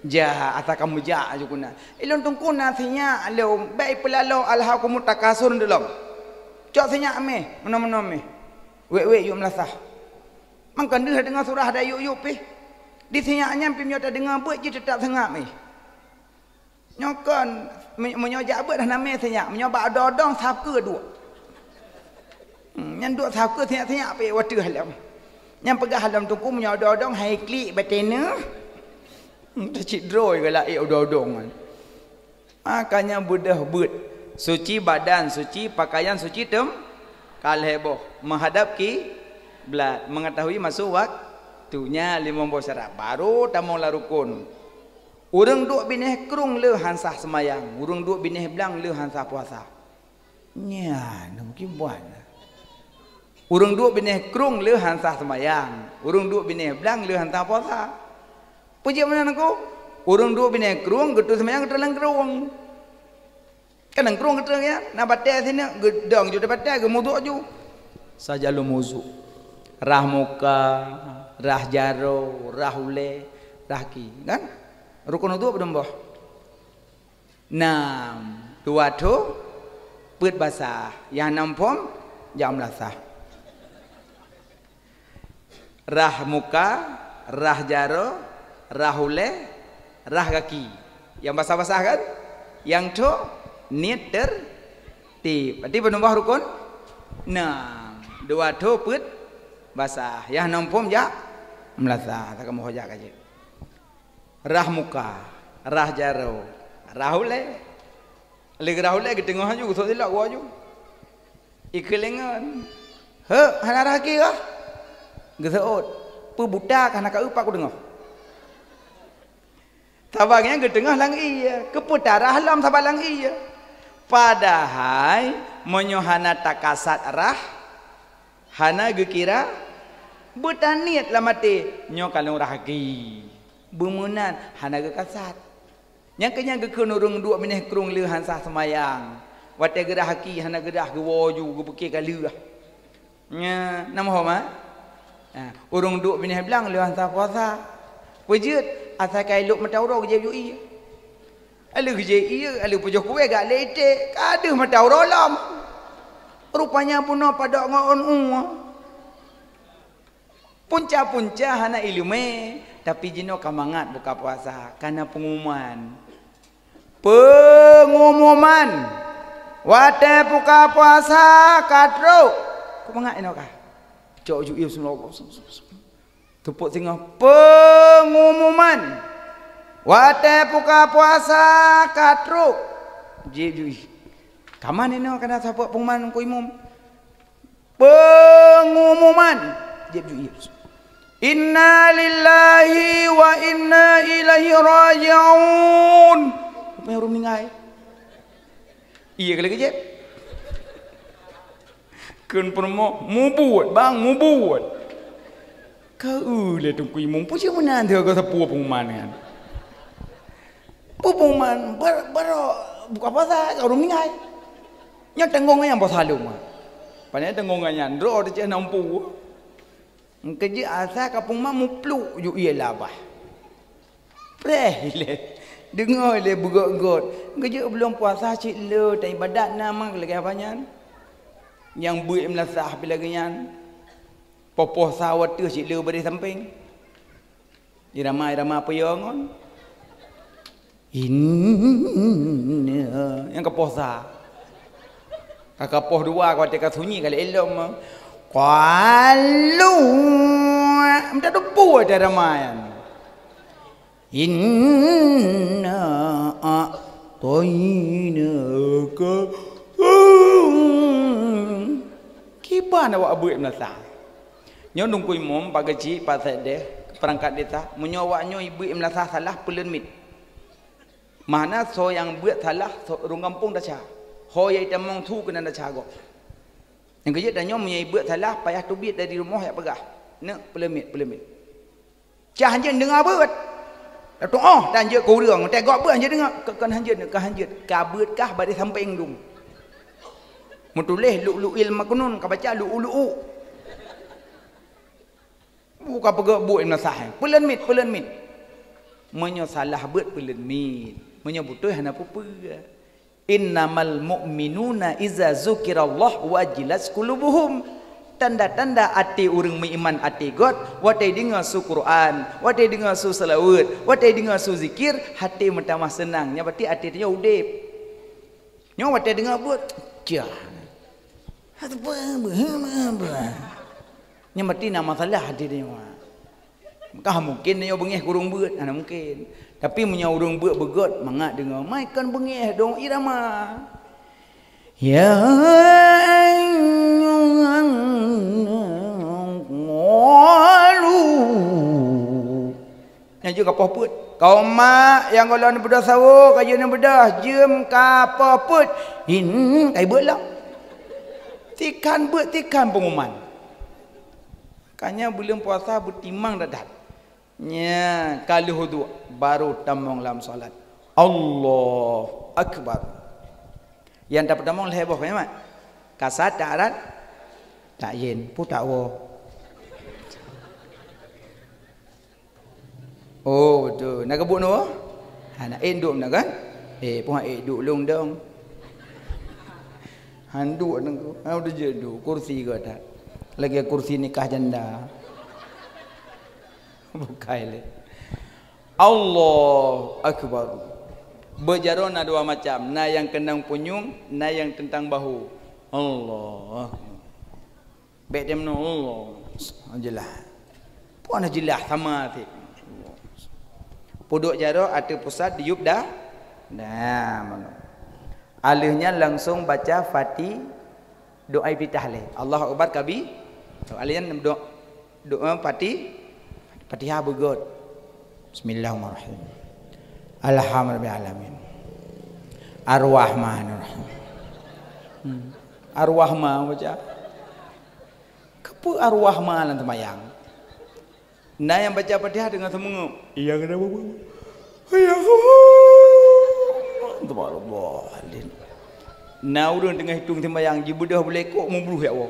jak, asa ka meujak aju keunan. Ilôn teungku na sinyak lom, bék ipeulaloe alhakumut takasur dilom. Cok sinyak méh, meunoe-meunoe méh. Wék-wék yuk meulasah. Mangkon deuh deungoe surah dayuk-yuk pih. Di sinyak nyan pih meunyoe tadeungoe beuet jih teutap seungab méh. Nyoe kon, meu-, meunyoe jak beuet hana mé sinyak, meunyoe bak odong-odong sab keue duek. Hmm, nyan duek sab keue sinyak-sinyak pih watèe lom. Nyan peugah lom teungku meunyoe odong-odong hai klik batèe neuh. Hmm, teucit droe galak ék odong-odong nyan. Makanya beudôh beuet. Suci badan, suci pakaian, suci tem-, ka lhèe boh. Menghadap kiblat, mengetahui masuk waktunya, limong boh syarat. Baru tamong lam rukun. Ureuëng duek binéh krueng le han sah seumayang, ureuëng duek binéh blang le han sah puasa. Nyan, mungkin buat. Ureuëng duek binéh krueng le han sah seumayang, ureuëng duek binéh blang le han sah puasa. Peujeuet meunan aku, ureuëng duek binéh krueng geutu seumayang geutu lam krueng. Kan lam krueng geutu ya, na batèe sineuk, geudong ju di batèe, geumuduk ju. Saja lom muduk. Rah muka, rah jaroe, rah ulèe, rah ki, kan? Rukun udhu padum boh? Nam, dua tho, peuet basah, nyang nam phom, jak meulasah. Rah muka, rah jaroe, rah ulèe, rah gaki. Nyang basah-basah kan? Nyang tho, niet tertib. Berarti padum boh rukun? Nam, dua tho, peuet basah. Nyang nam phom, jak meulasah. Takamoe jak ka jeuet. Rah muka, rah jaroe, rah ulèe. Lé geurah ulèe geuteungoh aju, geusok silak geuwoe aju. Ikeulengon. "Heuek, hana rah gaki kah?" Geuseuôt. "Peue buta kah, hana ka eu pat kudeungoe?" Saban nyan geuteungoh lam ié, keupeue tarah lom saban lam ié. Padahai meunyoe hana takasat rah, hana geukira, beutaniet lam até, "Nyoe ka lôn rah gaki." Beumeunan hana geukasat. Nyang keu nyan geukheun ureuëng duek binéh krueng le han sah seumayang. Watée geurah gaki hana geurah geuwoe ju geupeuke ka lheueh. Nya, na muphom, ha? Ha, ureuëng duek binéh blang le han sah puasa. Peue jeuet, asai ka ilok mata uroe geujép ju ié. Aleuh geujép ié, aleuh pujoh kuweh gak lé iték, ka deuh mata uroe lom. Rupanya bunoe padok ngon ôn ueh. Punca-punca hana iéleumé, tapi jinoe ka mangat buka puasa, ka na pengumuman. Pengumuman, watée buka puasa ka trok. Ka mangat inoe ka. Cok ju ié, bismillah. Teupok singoh, pengumuman, watée buka puasa ka trok. Jieb ju ié. Ka mangat inoe ka na sapeue pengumuman Teungku Imum. Pengumuman. Jieb ju ié. Inna lillahi wa inna ilaihi raji'un. Rupanya ureuëng meninggai. Iya kali kejep. Kheun peurumoh, mubuet, bang, mubuet. Ka eu lé Teungku Imum, peue cit meunan teuh ka sapeue pengumuman nyan. Peue pengumuman, bar-, barô buka puasa, ka ureuëng meninggai. Nyoe tanggong nyang puasa lom. Pane tanggong nyan, droe teucéh nampu. Engkeujeuet asa ka pengumuman mupluk ju ié labah. Preh ilée. Deungoe ilée beugôt-gôt. Geujeuet buleuen puasa cit le, ta ibadat na mak lagée haba nyan. Nyang beuet meulasah pih lagée nyan. Poh-poh sa watée cit le bari sampéng. Irama-irama peue ngon. Inna, nyang ka poh sa. Ka, ka poh dua, ka watée ka sunyi ka lé ilom. Qalu. Minta dupu ada ramai. Inna a'tainaka. Kiban awak beuet meulasah. Nyoe Teungku Imum, Pak Geuchik, Pak Sekdes, peurangkat desa, meunyoe awak nyoe beuet meulasah salah, peuleuen miet. Makna soe nyang beuet salah, soe ureuëng gampông desya. Ho nyang itamong su keunan desya gob. Nyang keujeuet tanyoe meunyoe beuet salah, payah teubiet dari rumoh jak peugah. Neuk, peuleumit, peuleumit. Cah hanjeuet deungoe beuet. Dah tuoh tan jeuet keu ureuëng, teugob beuet hanjeuet deungoe. Kon hanjeuet, ka hanjeuet. Ka beuet kah bari sampéng dum. Meutuléh lu'lu'il maknun, ka baca lu'u-lu'u. Buka peugah buet meulasah. Peuleumit, peuleumit. Meunyoe salah beuet peuleumit. Meunyoe beutôi hana peue-peue. Innamal mu'minuna iza zukirallah wajilat qulubuhum. Tanda-tanda até ureuëng meuiman até gét, watée deungoe su Quran, watée deungoe su seulaweuet, watée deungoe su zikir, até meutamah seunang. Nyan berarti até tanyoe udeb. Nyoe watée deungoe buet, cah. Hana peue-peue. Nyan berarti na masalah até tanyoe. Kah mungken nyoe beungéh keu ureuëng beuet? Hana mungken. Tapi meunyoe ureuëng beuet beugét, mangat deungoe, mai kon beungéh dong irama. Ya ayyuhan qalu. Nyan jeuet ka poh peuet. Kaum mak nyang gohlom neubeudôh sawoe, ka jeuet neubeudôh, jeuem ka poh peuet. In, kai beuet lom. Tikhan beuet, tikhan pengumuman. Ka nyan buleuen puasa beutimang that-that. Nya, ka lheueh uduk, baru tamong lam salat. Allahu Akbar. Nyang tapeutamong lhée boh, ka nyan mat? Kasat, ta'arat, ta'yin, peue takwoe. Oh, beutôi. Na keubuet nyoe? Hana ék duek na kan? Eh, peue han ék duek lôn dong. Han duek nangku. Ha, udah jeuet duek. Kursi gata. Lagée kursi nikah janda. Bukai lé. Allahu Akbar. Beuet jaroe na dua macam. Na nyang keunong punyueng, na nyang teuntang bahu. Allah. Bék dem nyoe, Allah. Jeulaih. Peue na jeulaih sama cit. Peuduek jaroe ateueh pusat diyueb dah. Nah, meunoe. Alheuh nyan langsong baca Fati-, doa iftitah lé. Allahu Akbar kabi-, alheuh nyan do-, doa Fati-, Fatihah beugét. Bismillahirrahmanirrahim. Alhamdulillahirabbil alamin. Arrahmanirrahim. Hmm. Arrahman baca. Keupeue arwah ma lam teumayang? Na nyang baca Fatihah teungoh seumeungeup. Iya keunan. Iya keunan. Subhanallah. Na ureuëng teungoh itong teumayang jibeudôh bulée kok meubruh jak woe.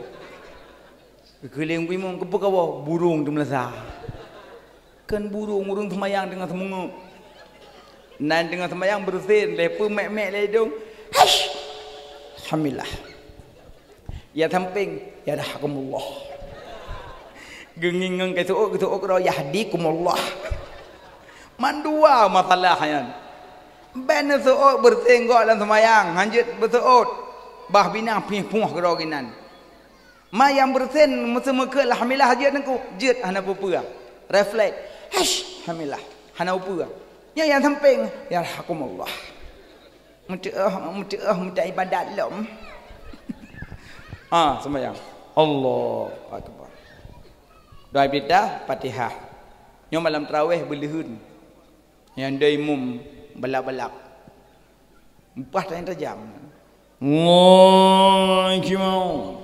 Keukeuleng bimong keupeue kawoe? Burong teumeulasa. Kon burong, ureuëng seumayang teungoh seumeungeup. Nan teungoh seumayang beureusen, lheueh peue mek-mek lé idong. Haish! Alhamdulillah. Ya sampéng, yarhakumullah. Geungieng-ngieng ka seuôt, geuseuôt keudroe, yahdikumullah. Mandua masalah nyan. Ban seuôt beureuséh gok lam seumayang, hanjeuet beuseuôt. Bah binang pih puih keudroe ginan. Ma nyang beureuséh meuseumeukeue lah hamilah jeuet nangku, jeuet hana peue-peue. Refleks. Hash, hamilah. Hana peue-peue. Nyang, nyang sampéng, yarhakumullah. Meutuah, meutuah, meutuah ibadat lom. Ha, sembahyang. Allahu Akbar. Doa iftitah, Fatihah. Nyoe malam tarawih beuleuheun. Nyang dua imum balak-balak. Upah tajam-tajam. Allahu Akbar.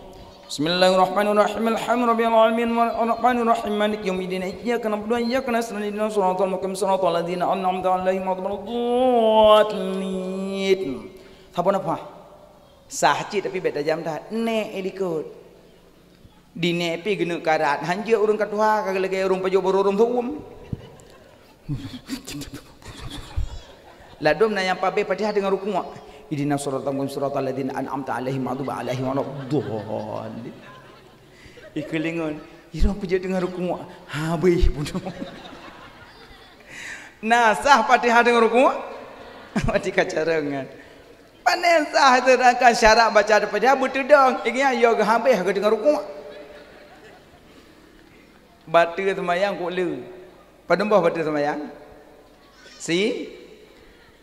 Bismillahirrahmanirrahim. Alhamdulillahirabbil alamin. Arrahmanirrahim. Maliki yaumiddin. Iyyaka na'budu wa iyyaka nasta'in. Ihdinas siratal mustaqim. Siratal ladzina an'amta 'alaihim ghairil maghdubi 'alaihim waladdallin. Saboh nafah. Sah cit tapi bèk tajam that. Nèk i likot. Di nèk pih geuneuk karat. Hanjeuet ureueng ka tuha, ka lagèe ureueng pajoh barô rhom thôn. Ladôm na nyang pabeh Fatihah deungon rukuk. Ihdinas siratal mustaqim, siratal ladzina an'amta 'alaihim, maghdubi 'alaihim waladdallin. Ikeulingon, irong peujeuet deungon rukuk. Habéh bunoe. Na sah Fatihah deungon rukuk? Mati kacareng kan. Pane sah, sedangkan syarat baca Fatihah beuteudong. Ingat, yo geuhabéh geudeungon rukuk. Bateue seumayang kok le. Padum boh bateue seumayang? Si?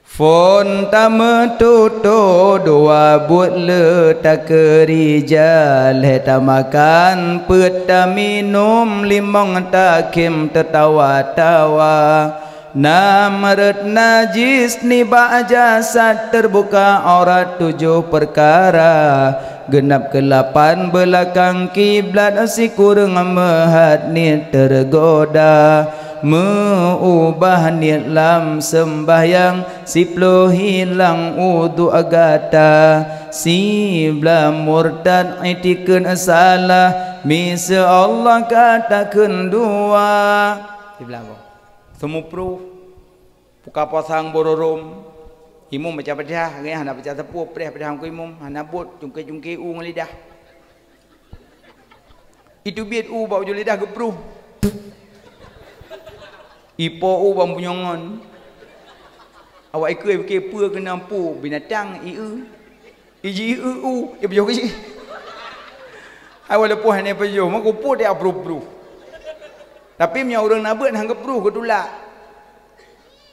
Phôn tameututoe dua buet le takeurija, lhèe tamakan peuet taminum, limong takhém teutawa-tawa. Na meureuet najis nibak jasad, teubuka aurat tujoh peukara, geunab keulapan beulakang kiblat, sikureueng meuhat niet teureugoda, meu-ubah niet lam seumbahyang, siploh hilang udhu gata, siblah murtad itikeuet salah, miseue Allah ka takheun dua. Siblah boh. Seumuprôh, buka pasang bororôm, imum baca Fatihah, geuh hana baca sapeue, preh Fatihah keu imum, hana buet, cungke-cungke u ngon lidah. Iteubiet u bak ujong lidah geuprôh. Ipo u bak punyongon. Awak ikeue pike peue keunan peue binatang ieu. Iji u, ipajoh keu cit. Hai walaupun hana ipajoh, meukeupot dia prôh-prôh. Tapi meunyoe ureueng na beuet han geuprôh geutulak.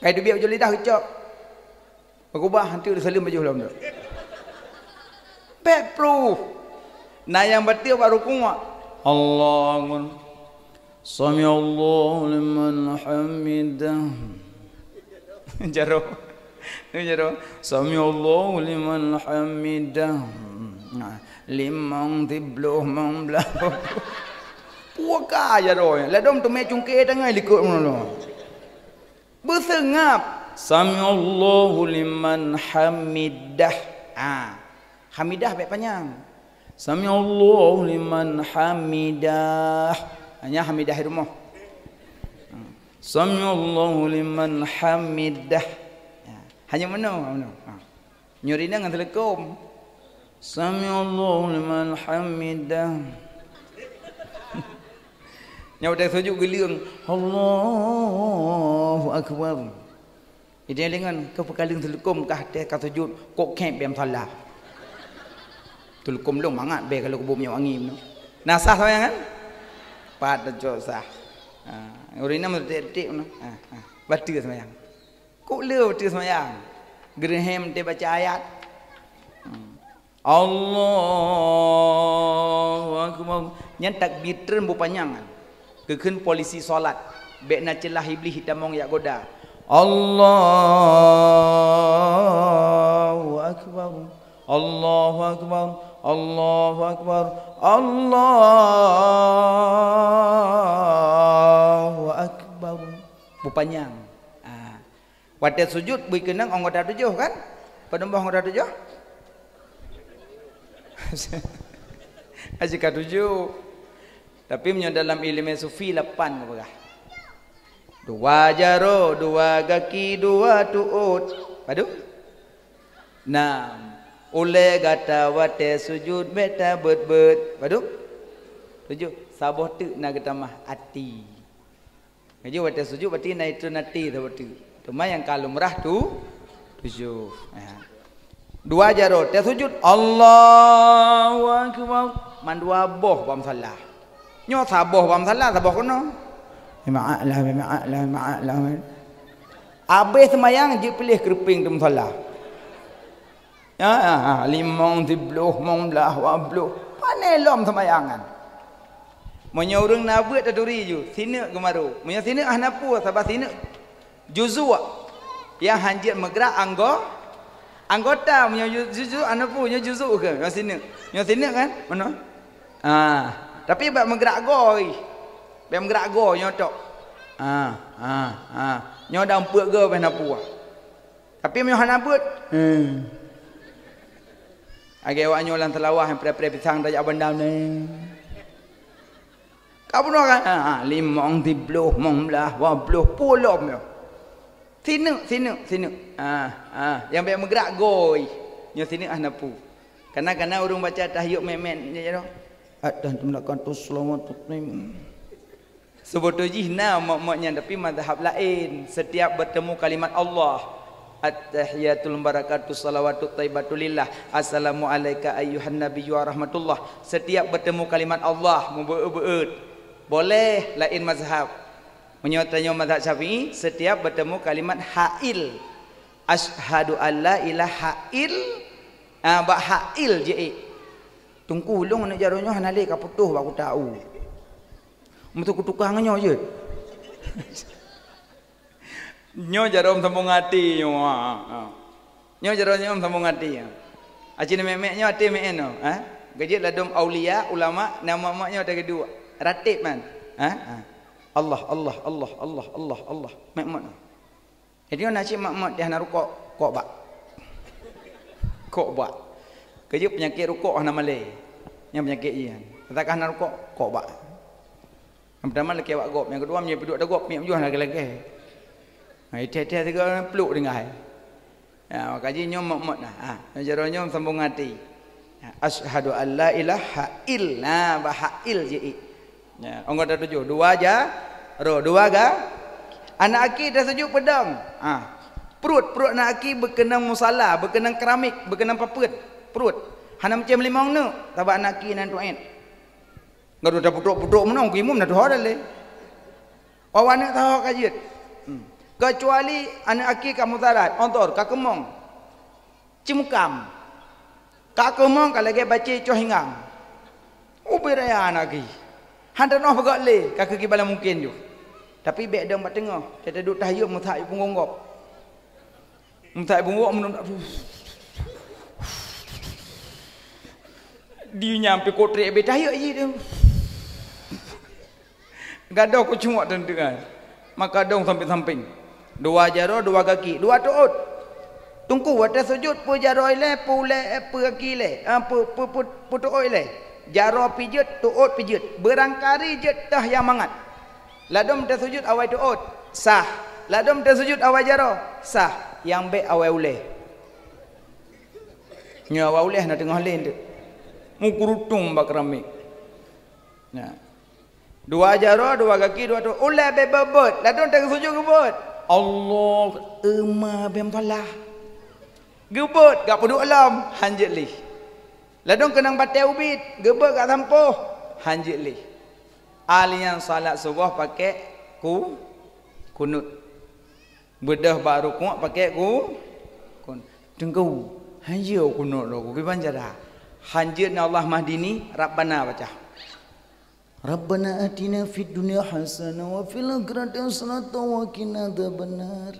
Kai teubiet ujong lidah geucok. Meukeubah hantu saleuem pajoh lom tu. Bèk prôh. Na nyang bateue bak rukuk. Allahu Akbar. Sami'allahu liman hamidah. Jaroe. Ni jaroe. Sami'allahu liman hamidah. Nah, limong siploh mong blah. Puaka jaroe. Ladôm teumé cungke tangai likot meunulung. Beuseungab. Sami'allahu liman hamidah. Ah. Hamidah bèk panyang. Sami'allahu liman hamidah. Hanya hamidah di rumoh. Sami'allahu liman hamidah. Ya. Hanya meunoe, meunoe. Ha. Nyoe rinang ngon teuleukom. Sami'allahu liman hamidah. Nyoe watèe sujud geuleueng. Allahu Akbar. Idéh lingon, keu peukaleueng teuleukom kah teuh ka sujud, kok khép bèe salah. Teuleukom lôn mangat bèe ka lôn kubu minyeuk wangi meunoe. Na sah saweue nyan? Pat teucok sah. Ha, ureueng inong meudetik-detik meunoe. Ha, ha. Bateue seumayang. Kok le bateue seumayang? Geureuhem teuh baca ayat. Hmm. Allahu Akbar. Nyan takbir treun beu panyang nyan. Geukheun polisi salat. Bèk na ceulah Iblih jitamong jak goda. Allahu Akbar. Allahu Akbar. Allahu Akbar. Allahu Akbar. Beu panyang. Ah. Watèe sujud bri keunong anggota tujoh kan? Padum boh anggota tujoh? Aji ka tujoh. Tapi meunyoe dalam ileumèe sufi lapan geupeugah. Dua jaroe, dua gaki, dua tuôt. Padum? Nam. Ulèe gata watèe sujud bèk tabeuet-beuet. Padum? Tujoh. Saboh teuk na geutamah até. Laju watée sujud berarti na itu nanti saboh teuk. Teuma nyang ka lumrah tu tujoh. Ha. Dua jaroe, teuh sujud, Allahu Akbar. Mandua boh bak musala. Nyoe saboh bak musala, saboh keunoe. Ma'ak lah, ma'ak lah, ma'ak lah. Habéh seumayang, jeuet piléh keureupeng di musala. Ya, ya, ya, limong, sibloh, limong blaih, dua ploh. Pane lom seumayang nyan. Meunyoe ureuëng na beuet taturi ju, sineuk geumaru. Meunyoe sineuk hana peue, saban sineuk juzuk nyang hanjeuet meugrak anggo-, anggota. Meunyoe ju-, juzuk hana peue, nyoe juzuk kheueh, nyoe sineuk. Nyoe sineuk kan? Meunoe. Ah, tapi bèk meugrak goe. Bèk meugrak goe nyoe tok. Ah, ah, ah. Nyoe dang peuet goe bèk na peue. Tapi meunyoe hana beuet, hmm. Lagèe awak nyoe lam Seulawah nyang pré-pré pisang tajak bandam nyoe. Ka bunoe kan? Ha, ha, limong, sibloh, limong blaih, dua ploh, pulom nyoe. Sineuk, sineuk, sineuk. Ha, ha, nyang bèk meugrak goe. Nyoe sineuk hana peue. Kana-kana ureuëng baca tahiyat mèt-mèt nyoe. At-tahiyatu laka anta salawatu. Seubeutôi jih na mot-mot nyan, tapi mazhab laén. Setiap bertemu kalimat Allah, at-tahiyatul mubarakatu salawatut thayyibatu lillah, assalamu alaika ayyuhan nabiyyu wa rahmatullah. Setiap bertemu kalimat Allah, mubeuet-beuet. Boleh, laén mazhab. Meunyoe tanyoe mazhab Syafi'i, setiap bertemu kalimat ha'il, asyhadu alla ilaha il-, ah, bak ha'il jeuet. Teungku, ulôn aneuk jaroe nyoe hana lé ka putôh bak kuta u. Meuseu kutukang nyoe jeuet. Nyoe jaroe sambong até nyoe, ha, ha. Nyoe jaroe nyoe sambong até, ha. Aci mèt-mèt nyoe até meu'en nyoe, ha. Geujeuet ladôm aulia, ulama, na mot-mot nyoe teugeudua. Rateb man. Ha, ha. Allah, Allah, Allah, Allah, Allah, Allah. Mèt-mot nyoe. Jadi, na cit mot-mot di hana rukok, kok bak. Kok bak. Keujeuet peunyakét rukok hana malèe. Nyang peunyakét jih nyan. Kata ka hana rukok, kok bak. Nyang peutama lakèe bak gob, nyang keudua meunyoe peuduek dagob, miet meujuah lagèe-lagèe. Nah, itèe-tèe sigoe pluek tinggai. Ya, maka jih nyoe mot-mot nah. Ha, nyoe jaroe nyoe sambong até. Ha, asyhadu an la ilaha illa, bah ha'il jih. Ya, anggota tujoh, dua ja-, roe, dua ga-, aneuk aki teuh sujud peudong. Ha. Pruet, pruet aneuk aki beukeunong musala, beukeunong keramik, beukeunong papeuen. Pruet. Hana meucém limong neuk, sabab aneuk aki nan tuet. Enggak ada putrok-putrok menong, ku imum na tuha dah lé. Wawa aneuk tahu ka jeuet. Hmm. Kecuali aneuk aki ka mudarat, ontor, ka keumong. Ceumukam. Ka keumong ka lagèe bacé coh hinggang. Ubé raya aneuk aki. Han tanoh peugah lé, ka keu kiban mungken ju. Tapi bèk dong bak teungoh, teuduek tahieu meusak yu punggong gob. Meusak yu punggong gob meunong. Di nyang pi kotrek bèk tahieu jih tu. Gadoh kucunguak teunteuk ai. Maka dong samping-samping. Dua jaroe, dua gaki, dua tuôt. Teungku, watèe sujud, peu jaroe ilèe, peu ulèe, peu gaki ilèe, ah, peu, peu, peu, peu tuôt ilèe. Jaroe pijeuet, tuôt pijeuet. Beurangkari jeuet teuh nyang mangat. Ladôm teusujud awai tuôt, sah. Ladôm teusujud awai jaroe, sah. Nyang bèk awai ulèe. Nyoe awai ulèe na teungoh lé teuk. Meukeurutong bak keramik. Nah. Dua jaroe, dua gaki, dua tuôt. Ulèe bèk beuet-beuet. Ladôm teusujud geubeuet. Allah, euma bèk meusalah. Geubeuet, gak peuduek lom, han jeuet lé. Ladôm keunong batèe ubit, geubeuet gak sampôh, han jeuet lé. Ahli nyang salat suboh pakèk ku-, kunut. Beudôh bak rukuk pakèk ku-, kun-, Teungku, han jeuet kunut lom, kiban cara. Han jeuet na Allahumma hdini, Rabbana baca. Rabbana atina fid dunya hasanah wa fil akhirati hasanah wa qina adzabannar.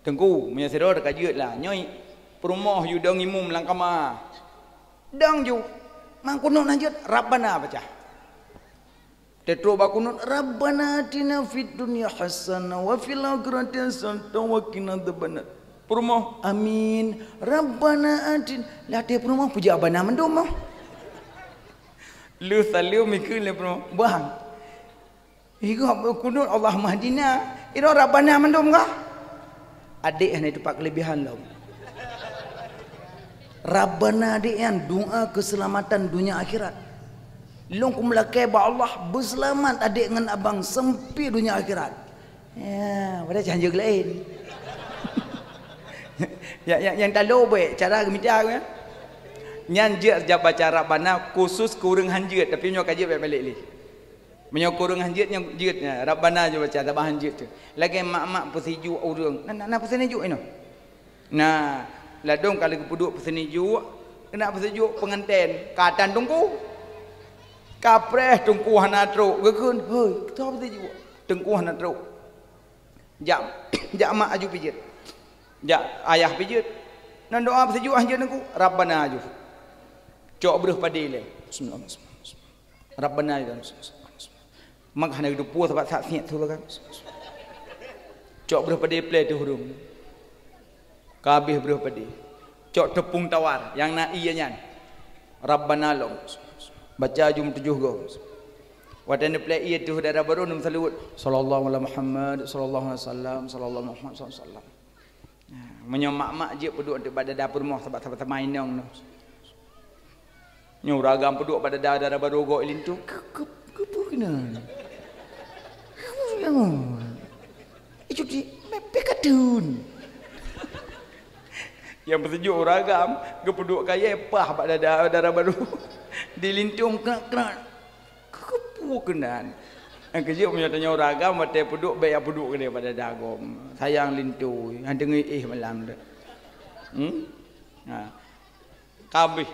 Teungku, meunyoe sidroe ka jeuet lah, nyoe peurumoh yue dong imum lam kama. Dong ju, mang kunut na jeuet, Rabbana baca. Teutrok bak kunut, Rabbana atina fid dunya hasanah wa fil akhirati hasanah wa qina adzabannar. Peurumoh, amin. Rabbana atin-, latèe peurumoh puja Rabbana mandum mah. Lheuh saleuem ikheun lé peurumoh, bang. Igoe kunut Allahumma hdina, inoe Rabbana mandum kah? Adék hana teumpat keulebihan lom. Rabbana adék nyan doa keuseulamatan donya akhirat. Lôn kumeulakée bak Allah beuseulamat adék ngon abang sampai donya akhirat. Ya, padahai cit hanjeuet laén. Nyang, nyang, nyang talo bék cara geumita, ya. Nyan jeuet jak baca Rabbana khusus keu ureuëng hanjeuet, tapi nyoe ka jeuet bék balek lé. Meunyoe keu ureuëng hanjeuet nyan jeuet, ya, Rabbana jeuet baca, sabab hanjeuet tu. Lagée mak-mak peusijuek ureuëng. Na, na, na peusijuek inoe. Nah, ladôm ka lheueh geupeuduek peusijuek, keuneuk peusijuek peunganten, ka tan teungku. Ka preh teungku hana trok, geukheun, "Hei, soe peusijuek?" Teungku hana trok. Jak, jak mak aju pijeut. Jak ayah pijeut. Nan doa peusijuek hanjeuet teungku, Rabbana aju. Cok breuh padé lé. Bismillahirrahmanirrahim. Rabbana ya. Maka hana geuteupeue sabab sak siet tu kan. Cok breuh padé plé teuh ureuëng. Ka habéh breuh padé. Cok teupông tawar nyang na ié nyan. Rabbana lom. Baca jeuem tujoh goe. Watée neuplé ié teuh dara barô neumeusaleuet. Sallallahu ala Muhammad, sallallahu alaihi wasallam, sallallahu alaihi wasallam. Nah, meunyoe mak-mak jeuet peuduek bak dada peurumoh sabab sama-sama inong nyoe. Nyoe ureuëng agam peuduek bak dada dara barô goe linto. Keu-, keu-, keupeue keunan? Keupeue keunan? Itu di mepek katun. Nyang peusijuek ureuëng agam geupeuduek kayée pah bak dada dara barô. Di linto krak-krak. Keupeue keunan? Nyang keujeuet meunyoe tanyoe ureuëng agam watée peuduek bék ya peuduek keudeh pada dagom. Sayang linto, han deungoe éh malam tu. Hmm? Ha. Ka habéh.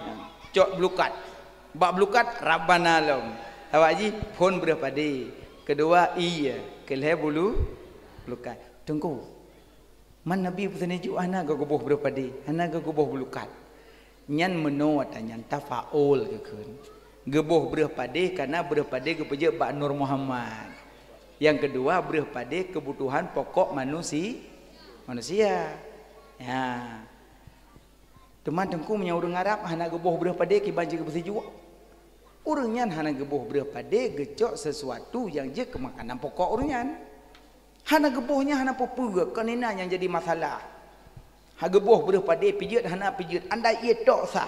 Cok blukat. Bak blukat Rabbana lom. Awak jih phon breuh padé. Keudua ié, keulhée bulu blukat. Teungku. Man Nabi peusijuek hana geuboh breuh padé, hana geuboh blukat. Nyan meunoe ata nyan tafaul geukheun. Geuboh breuh padé kana breuh padé geupeujeuet bak Nur Muhammad. Nyang keudua breuh padé keubutuhan pokok manusi-, manusia. Ya. Teuma teungku meunyoe ureuëng Arab hana geuboh breuh padé kiban jih geupeusijuek. Ureuëng nyan hana geuboh breuh padé geucok sesuatu nyang jeuet keu makanan pokok ureuëng nyan. Hana geuboh nyan hana peue-peue, kon inan nyang jadi masalah. Ha geuboh breuh padé pijeut hana pijeut, andai ié tok sah.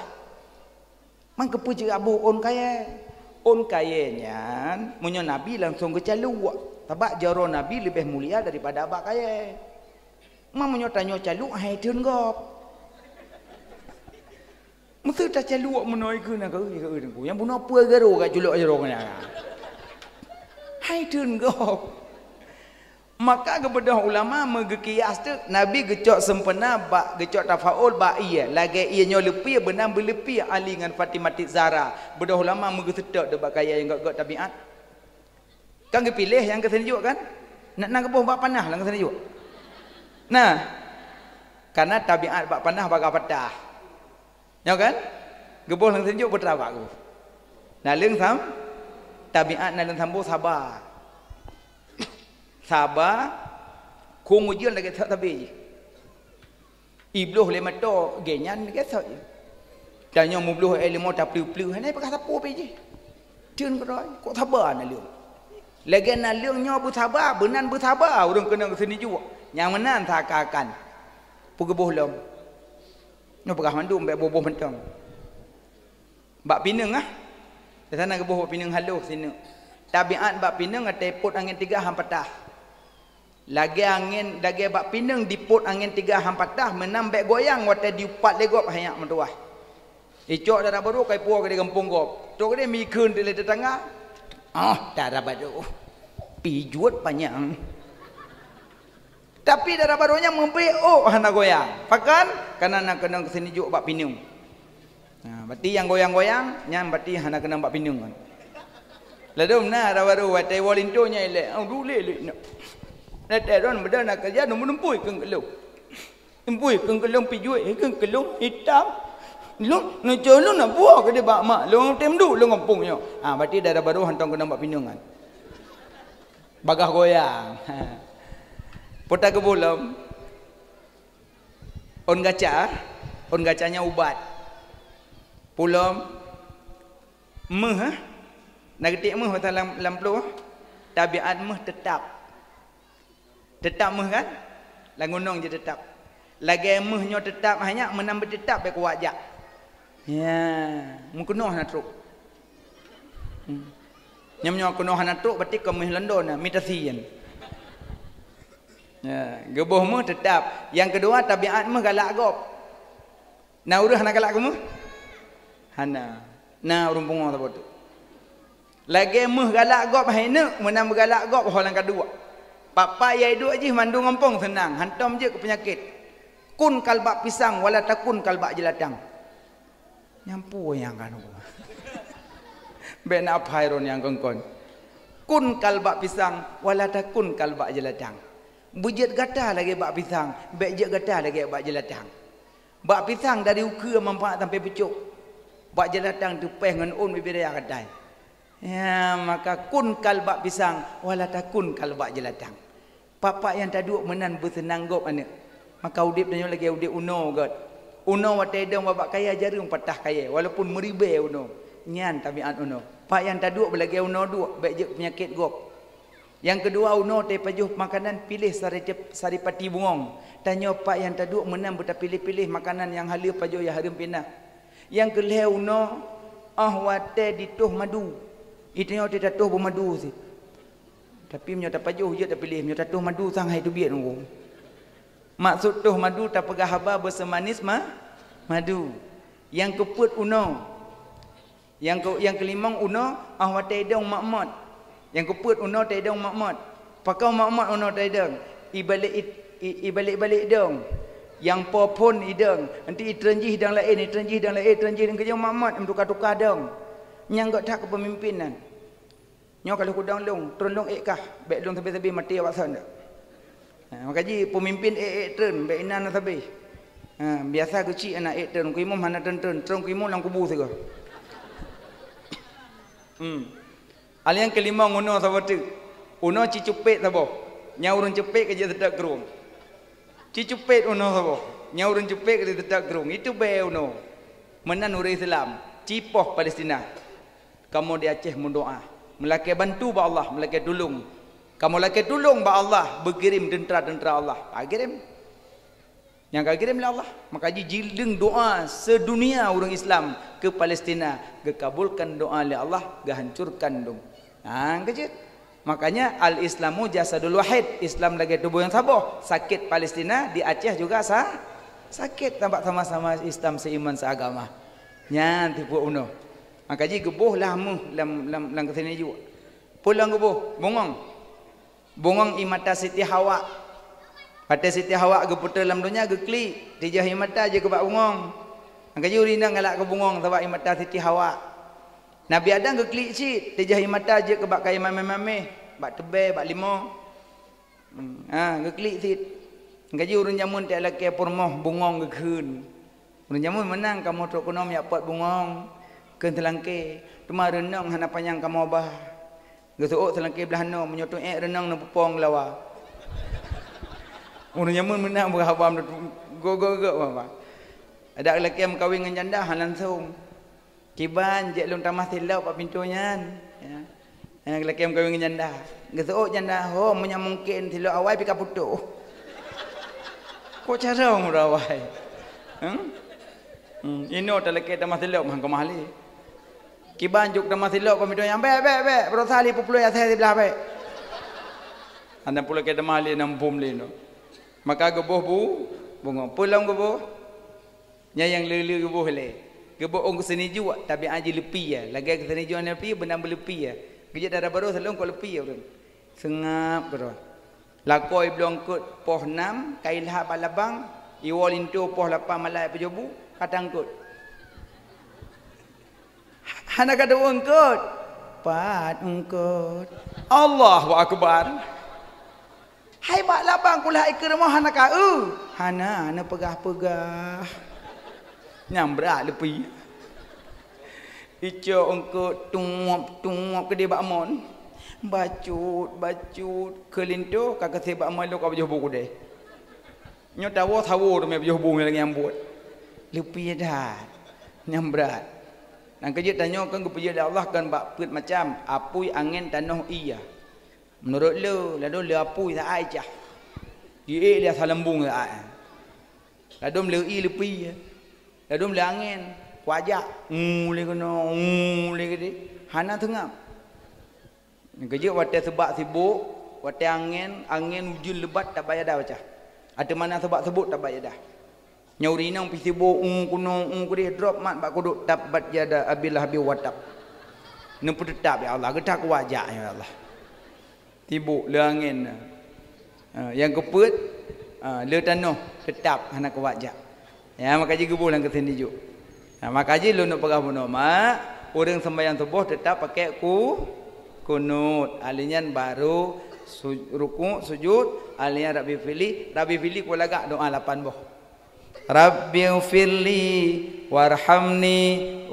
Man keupeue jeuet aboh ôn kayée? Ôn kayée nyan meunyoe Nabi langsong geucaluk, sabab jaroe Nabi leubeh mulia daripada bak kayée. Man meunyoe tanyoe caluk hai theun gob. Meuseu tacaluk meunoe keu na keu, keu, keu, nyang bunoe peue garo ka culok jaroe nyan. Hai theun gob. Maka geubeudôh ulama meugeukias teuk, Nabi geucok sempena bak, geucok tafaul bak ié, lagée ié nyoe leupie, beunan beuleupie Ali ngon Fatimah Zahra. Beudôh ulama meugeuseutôt deuk bak kayée nyang gét-gét tabiat. Kan geupiléh nyang keu sijuek kan? Nak na geuboh bak panah lam keu sijuek. Nah, karena tabiat bak panah bagah patah. Nyoe kan? Geuboh lam sijuek beuteurabak geuboh. Naleueng sam-, tabiat naleueng sambo saba. Saba, khueng ujeuen lagée sot sabe jih. Ibloh lé meuto gée nyan lagée sot jih. Tanyoe mubloh éh leumo tapleu-pleu, hana peugah sapeue pih jih. Theun keudroe, kok saba naleueng. Lagée naleueng nyoe beusaba, beunan beusaba ureuëng keunong keu sijuek. Nyang meunan seakan-akan peugeuboh lom. Nyoe peugah mandum bék boh-boh mantong. Bak pineung ah. Di sana geuboh bak pineung haloh sineuk. Tabiat bak pineung watée ipot angén tiga han patah. Lagée angén, lagée bak pineung dipot angén tiga han patah, meunan bék goyang watée diupat lé gob hai nyak meutuwah. Icok dara barô kai puwoe keudeh gampông gob. Trok keudeh mikheun teulée teutangga. Ah, dara barô. Pijuet panyang. Tapi dara barô nyan meubeuet ôk hana goyang. Pakon? Kana na keunong keu sijuek bak pineung. Ha, berarti nyang goyang-goyang, nyan berarti hana keunong bak pineung kan. Ladôm na dara barô watée iwoe linto nyan ilée. Oh, dulé lé. Ladôm beudôh na keureuja, numpui keu keulông. Numpui keu keulông pijuet, keu keulông itam. Lôn, neucok lôn na buah keudeh bak mak lôn, tem duek lôn gampông nyoe. Ha, berarti dara barô hantom keunong bak pineung kan. Bagah goyang. Peue ta geuboh lom? Ôn gaca, ôn gaca nyan ubat. Peue lom? Méuh, eh? Na geutiek méuh masa lam, lam plueng? Tabiat méuh teutap. Teutap méuh kan? Lam gunong jih teutap. Lagée méuh nyoe teutap, hai nyak meunan beuteutap bék kuwat jak. Ya, meukeunoe na trok. Nyam nyoe keunoe hana trok, berarti keu méuh London na, mitasi nyan. Ya, geuboh méuh teutap. Nyang keudua, tabiat méuh galak gob. Na ureuëng hana galak keu méuh? Hana. Na ureuëng pungo saboh teuk. Lagée méuh galak gob hai neuk, meunan beugalak gob ho lam kaduek. Pak-pak yai duek jih mandum gampông seunang, hantom jeuet keu peunyakét. Kun kalbak pisang, wala takun kalbak jeulatang. Nyang peue nyang ka nunggu? Bék na aphai ron nyang kon-kon. Kun kalbak pisang, wala takun kalbak jeulatang. Beujeuet gata lagée bak pisang, bék jeuet gata lagée bak jeulatang. Bak pisang dari ukeue manfaat sampai pucok. Bak jeulatang teupéh ngon ôn bibiraya katai. Ya, maka kun kalbak pisang, wala takun kalbak jeulatang. Pak-pak nyang taduek meunan beuseunang gob aneuëk. Maka udeb tanyoe lagée udeb unoe göt. Unoe watée dong babah kayée jareueng patah kayée, walaupun meuribée unoe. Nyan tabiat unoe. Pak nyang taduek beulagée unoe duek, bék jeuet peunyakét gob. Nyang keudua, unoe tapajoh makanan piléh sari-, saripati bungöng. Tanyoe pak nyang taduek meunan beutapiléh-piléh makanan nyang haleue pajoh nyang hareuem pinah. Nyang keulhée unoe, óh watée jitoh madu. Itanyoe teuh tatoh beumadu sit. Tapi meunyoe tapajoh jeuet tapiléh, meunyoe tatoh madu sang hai teubiet nunggu. Maksud toh madu tapeugah haba beuseumanis ma-, madu. Nyang keupeuet unoe. Nyang keu-, nyang keulimong unoe, óh watée idong mot-mot. Nyang keupeuet unoe taidong mot-mot. Pakon mot-mot unoe taidong? Ibalek it-, i-, ibalek-balek idong. Nyang po phon idong. Nanti itreun jih idong laén, itreun jih idong laén, itreun jih idong keujong mot-mot, meutuka-tuka dong. Nyang gét that keu peumimpén nyan. Nyoe ka lheueh kudong lôn, treun lôn ék kah, bék lôn sabe-sabe maté awak sön dak. Ha, maka jih peumimpén ék-ék treun, bék inan na sabe. Ha, biasa geuchik aneuk ék treun, keu imum hana treun-treun, treun keu imum lam kubu sigoe. Hmm. Al nyang keulimong unoe saboh teuk. Unoe cicupet saboh. Nyang ureuëng cupet ka jeuet seutôt krueng. Cicupet unoe saboh. Nyang ureuëng cupet ka jeuet seutôt krueng. Itu bée unoe. Meunan ureuëng Islam. Cipoh Palestina. Kamoe di Aceh meudoá, meulakée bantu bak Allah, meulakée tulông. Kamoe lakée tulông bak Allah, beukirém teuntra-teuntra Allah. Ka kirém. Nyang ka kirém lé Allah. Maka jih jileueng doá seudunia ureuëng Islam keu Palestina, geukabulkan doá lé Allah, geuhancurkan dum. Nah, keujeuet. Makanya al-Islamu jasadul wahid, Islam lagée tuboh nyang saboh. Sakét Palestina di Aceh juga sa-, sakét, sabab sama-sama Islam seiman seagama. Nyan tipu unoe. Maka jih geuboh lah méuh lam, lam, lam keuseunijuek. Peue lom geuboh? Bungöng. Bungöng ié mata Siti Hawa. Watée Siti Hawa geupeuteu lam donya geuklik, tijôh ié mata jeuet keu bak bungöng. Maka jih ureuëng inong galak keu bungöng sabab ié mata Siti Hawa. Nabi Adam geuklik cit, tijôh ié mata jeuet keu bak kayée mameh-mameh, bak teubée, bak limo. Hmm, ha, geuklik cit. Maka jih ureuëng jameun talakée peurumoh bungöng geukheun. Ureuëng jameun meunan kamoe trok keunoe meujak pot bungöng, kheun seulangké, teuma reunong hana panyang kamoe ba. Geuseuôt seulangké blaih noe, meunyoe teuék reunong neupeupong geulawa. Ureuëng jameun meunan beuhaba go-go-go, ba. Adak lakée meukawen ngon janda hana langsong. Kiban jeuet lôn tamah silop bak pintoe nyan, ya. Nyang lakée meukawen ngon janda. Geuseuôt janda, "Ho, meunyoe mungken silop awai pih ka putôh." Kok cara meureuh awai? Hmm? Hmm, inoe talakée tamah silop, han keumah lé. Kiban jok tamah silop bak pintoe nyan, "Bék, bék, bék, baroesa lé peupuléh asèe siblah bék." Hana pula lakée tamah lé, na muphom lé inoe. Maka geuboh bu-, bungöng. Peue lom geuboh? Nyan nyang le-le geuboh lé. Geuboh ôn keuseunijuek, tabiat jih leupie. Lagée keuseunijuek leupie, beunang beuleupie. Geujak dara barô saleuem kok leupie ureuëng. Seungab keudroe. Lakoe ibloe eungkôt poh nam, ka ilhah bak labang, iwoe linto poh lapan malam ipajoh bu, ka taeungkôt. Hana ka teueungkôt. Pat eungkôt. Allahu Akbar. Hai bak labang kulhah ikeue rumoh hana ka eu? Hana, hana peugah-peugah. Nyang brat leupie. Icok eungkôt tuop-tuop keudeh bak mon. Bacut-bacut keu linto ka keuseh bak mon lôn ka pajoh bu keudeh. Nyoe tawoe sawoe teuma pajoh bu lagée nyang buet. Leupie that. Nyang brat. Nyang keujeuet tanyoe kan geupeujeuet lé Allah kan bak peuet macam, apui, angén, tanoh, ie. Meunurot le, ladôm le apui sa ai cah. Jiék lé asa leumbung sa ai. Ladôm le ie leupie. Ladôm le angén, kuajak, ngu lé keunoe, ngu lé keudeh. Hana seungab. Keujeuet watée seubak sibok, watée angén, angén ujeuen lebat tabbat yadah baca. Ateueh mana seubak sibok tabbat yadah. Nyoe ureueng inong pih sibok, u keunoe, u keudeh, drop mat bak kuduk, tabbat yada Abi Lahabin wa tab. Neupeuteutab, ya Allah, geutak kuwajak, ya Allah. Sibok le angén. Ha, nyang keupeuet, ha, le tanoh teutab hana kuwajak. Ya, maka jih geuboh lam keuseun jijok. Ha, maka jih lôn peugah bunoe mak, ureueng sembahyang suboh teutab pakai ku-, kunut. Ahli nyan baru su-, rukuk, sujud, ahli nyan Rabbi fili, Rabbi fili ku lagak doa lapan boh. Rabbighfirli warhamni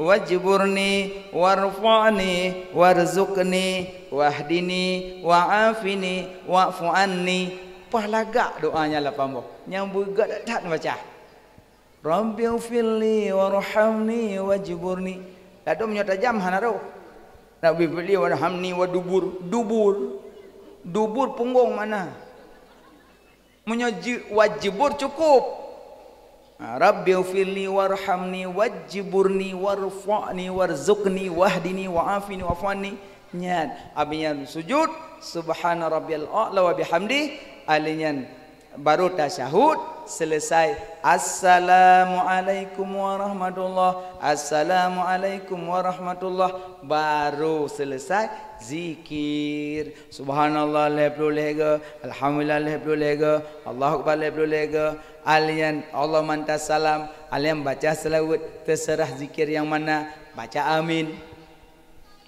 wajburni warfa'ni warzuqni wahdini wa'afini wa'fu anni. Paih lagak doa nyan lapan boh. Nyang beugét that-that baca. Rabbighfirli warhamni wajburni. Ladôm nyoe tajam hana roh. Rabbighfirli warhamni wa dubur. Dubur. Dubur punggong mana? Meunyoe ji-, wajibur cukup. Ha, Rabbighfirli warhamni wajburni warfa'ni warzuqni wahdini wa'afini wa'fu anni. Nyan, abis nyan sujud, subhana rabbiyal a'la wa bihamdi, ahli nyan baru tasyahud, selesai, assalamualaikum warahmatullah, assalamualaikum warahmatullah, baru selesai zikir. Subhanallah lhèe ploh lhèe go, alhamdulillah lhèe ploh lhèe go, Allahu akbar lhèe ploh lhèe go. Ahli nyan, Allahumma antas salam, ahli nyan baca seulaweuet, teuseurah zikir nyang mana, baca amin.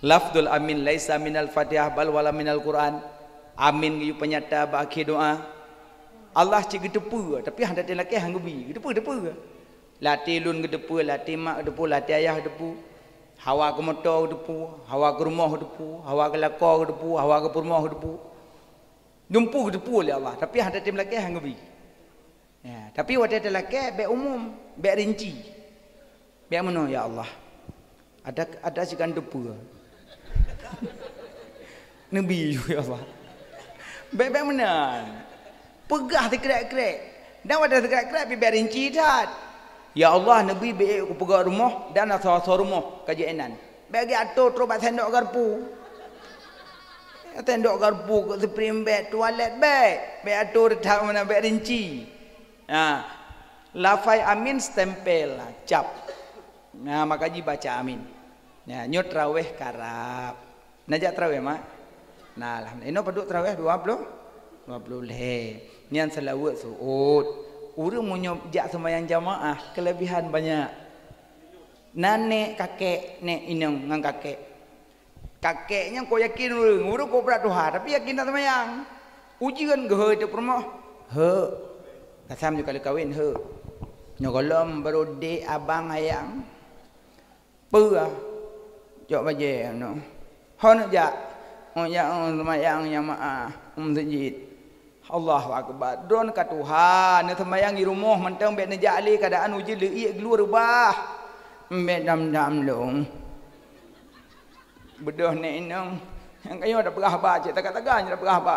Lafzul amin laisa minal Fatihah bal wala minal Quran. Amin geuyue peunyata bak akhé doa. Allah cit geuteupeue, tapi hana teuh lakèe han geubi, geuteupeue, teupeue. Lam até lôn geuteupeue, lam até mak geuteupeue, lam até ayah geuteupeue. Hawa keu moto geuteupeue, hawa keu rumoh geuteupeue, hawa keu lakoe geuteupeue, hawa keu peurumoh geuteupeue. Dumpeue geuteupeue lé Allah, tapi hana teuh lakèe han geubi. Ya, tapi watèe talakèe bèk umum, bèk rinci. Bèk meunoe, ya Allah. Ada, ada sikan teupeue. Neubi, ya Allah. Bèk, bèk meunan. Peugah sikrek-krek. Dan watèe sikrek-krek pih bèk rinci that. Ya Allah, neubi bèk kupeugah rumoh dan asoe-asoe rumoh ka jeuet inan. Bèk geuato trok bak sendok garpu. Sendok garpu, keu spring bed, toilet bèk. Bèk ato that meunan, bèk rinci. Ha. Lafai amin stempel, cap. Nah, maka jibaca amin. Nah, nyoe traweh karab. Na jak traweh, mak? Nah, alhamdulillah. Inoe padub traweh dua ploh? Dua ploh lhèe. Nyan seulaweuet seuôt. Ureueng meunyoe jak seumayang jamaah, keulebihan banyak. Na nèk kakek, nèk inong ngon kakek. Kakek nyan kok yakin ureueng, ureueng kok brat tuha, tapi yakin that seumayang. Ujeuen geuhôi teuk peurumoh, "Heu." Kasam ju ka lheueh kawen, "Heu." Nyoe gohlom barô dek abang ayang. "Peue?" "Cok bajèe nyoe." "Ho neuk jak?" "Neuk jak, oh, seumayang jamaah u meuseujid." Allahu Akbar. Droeneuh ka tuha, neuseumayang di rumoh mantong bèk neujak lé, keuadaan ujeuen leuiek gluek reubah. Bèk dam-dam lôn. Beudôh nèk inong. Nyang ka nyoe tapeugah haba, cit taga-taga nyoe tapeugah haba.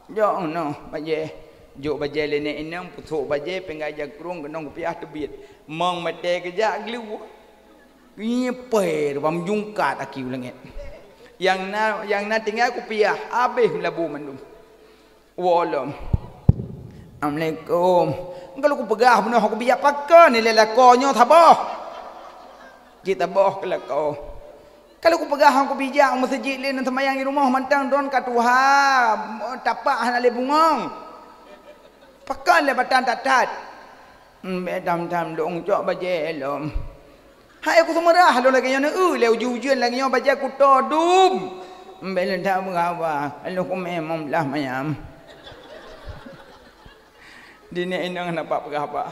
Jok noh bajèe. Jok bajèe lé nèk inong, peusok bajèe, pinggai jakrong, keunong kupiah teubiet. Mong meutée geujak gluek. Nyeupée reubah meujungkat aki u langét. Nyang na, nyang na tinggai kupiah, habéh meulabu mandum. Woe lom. Assalamualaikum. Ka lôn kupeugah bunoe kubi jak pakon ilée lakoe nyoe saboh. Jitaboh keu lakoe. Ka lôn kupeugah kubi jak u meuseujid lé, neuseumayang di rumoh mantong, droen ka tuha, tapak hana lé bungong. Pakon lé batang that-that. Bék tham-tham lôn cok bajée lom. Hai, kuseumeurah lôn lagée nyoe, neueu lé ujeuen-ujeuen lagée nyoe bajée kuto dum. Bék lôn that beuraba, lôn kumé mong blaih manyam. Di nèk inong hana pat peugah haba.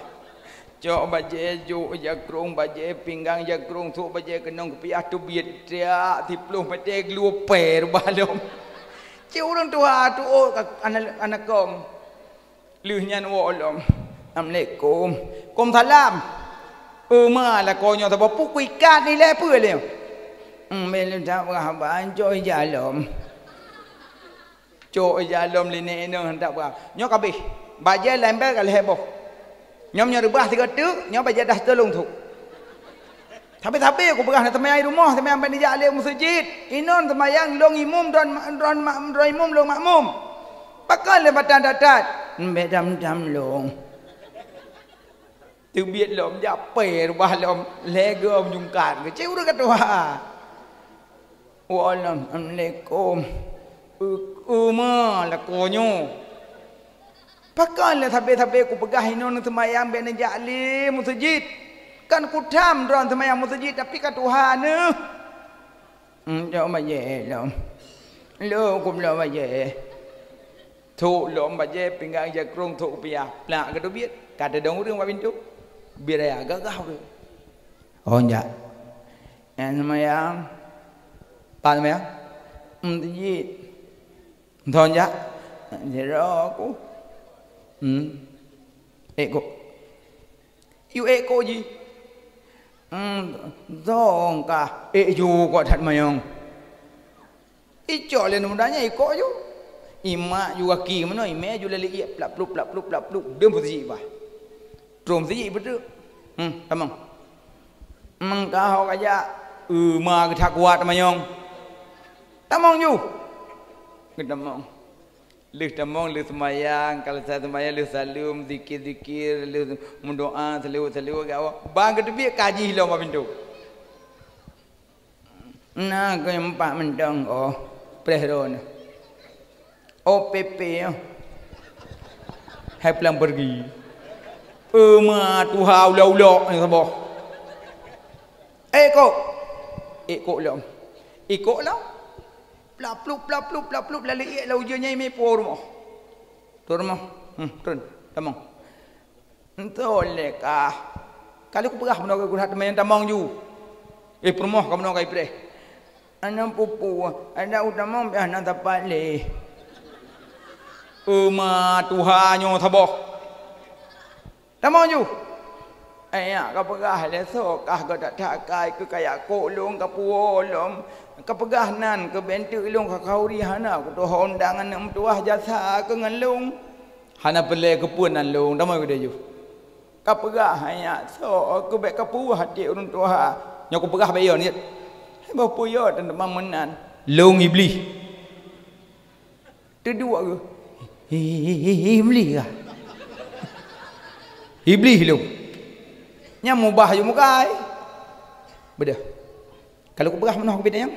Cok bajée, jok jakrong bajée, pinggang jakrong, sôk bajée keunong kupiah teubiet, tiak siploh meutée gluek pée reubah lom. Cit ureuëng tuha tuôk ka hana, hana kong. Lheueh nyan woe lom. Assalamualaikum. Kumsalam. Euma lakoe nyoe saboh, peue kuikat ilée peue lé? Hmm, bék lôn that beuraba, cok ija lom. Cok ija lom lé nèk inong that beuraba. Nyoe ka abéh. Bajée lambée ka lhée boh. Nyoe meunyoe reubah sigoe teuk, nyoe bajée dah teuh lôn sôk. Sabe-sabe kupeugah na seumayang i rumoh, seumayang bèk neujak lé meuseujid. Inon seumayang lôn imum, droen ma-, droen ma-, droen imum lôn makmum. Pakon lé mata that-that? Bèk dam-dam lôn. Teubiet lom, japée rubah lom, lhèe goe meujungkat. Keucé ureueng ka tuha. Wa lom, assalamualaikum. Eu-, eu ma lakoe nyoe. Pakon lé sabe-sabe kupeugah inon seumayang bèk neujak lé meuseujid. Kan kutham droen seumayang meuseujid, tapi ka tuha neuh. Hmm, cok bajèe lom. Lôn kubloe bajèe. Thok lom bajèe, pinggang jakrong thok kupiah. Plak keuteubiet. Ka teudong ureueng bak pintoe. Biet raya gagah ureueng. Oh, jak. Nyang seumayang. Pat seumayang? Hmm, teujit. Thon jak. Sidroe ku. Hmm. Ék kok. Yue ék kok jih. Hmm, thon kah ék ju kok that manyong. Icok lé aneuk muda nyan ikok ju. Imak ju gaki meunoe, imè ju lé iék plap plup, plap plup, plap plup. Deuh meuseujid bah. Troh meuseujid beutôi. Hmm, tamong. Meungka ho kajak, eu ma geutak kuat tamanyong. Tamong ju. Geutamong. Lheueh tamong, lheueh seumayang, ka lheueh seumayang, lheueh saleuem, zikir-zikir, lheueh meudoa, saleuet-saleuet geuh awak. Ban geuteubiet ka jih lom bak pintoe. Na keuh empat mantong, oh, preh droeneuh. O P P, oh. Hai pulang pergi. Eu ma tuha ulok-ulok nyang saboh. Ék kok. Ék kok lom. Ikok lom. Plap plup, plap plup, plap plup, lalu iék lam ujeuen nyan imè puwoe rumoh. Turun rumoh. Hmm, turun. Tamong. Entoh lé kah. Ka lheueh kupeugah meunoe keu that teuma nyang tamong ju. Eh, peurumoh ka meunoe ka ipreh. Aneuk pupu, adak u tamong piah na sapat lé. Eu ma tuha nyoe saboh. Tamong ju. Ayah ka peugah lé soe kah gata that-that kai keu kajak kok lôn ka puwoe lom. Ka peugah nan keu bèk teuk lôn ka khauri hana kutuho undang aneuk meutuwah jasa keu ngon lôn. Hana peureulèe keupeue nan lôn, tamong keudéh ju. Ka peugah, "Hai nyak, soe keuh bèk kapuih até ureueng tuha." Nyoe kupeugah bèk yo niet. Hai boh peue yo teuma meunan. Lôn Iblih. Teuduek geuh. Iblih kah? Iblih lôn. Nyan mubah ju mukai. Beudôh. Ka lheueh kupeugah meunoe keu bidang nyang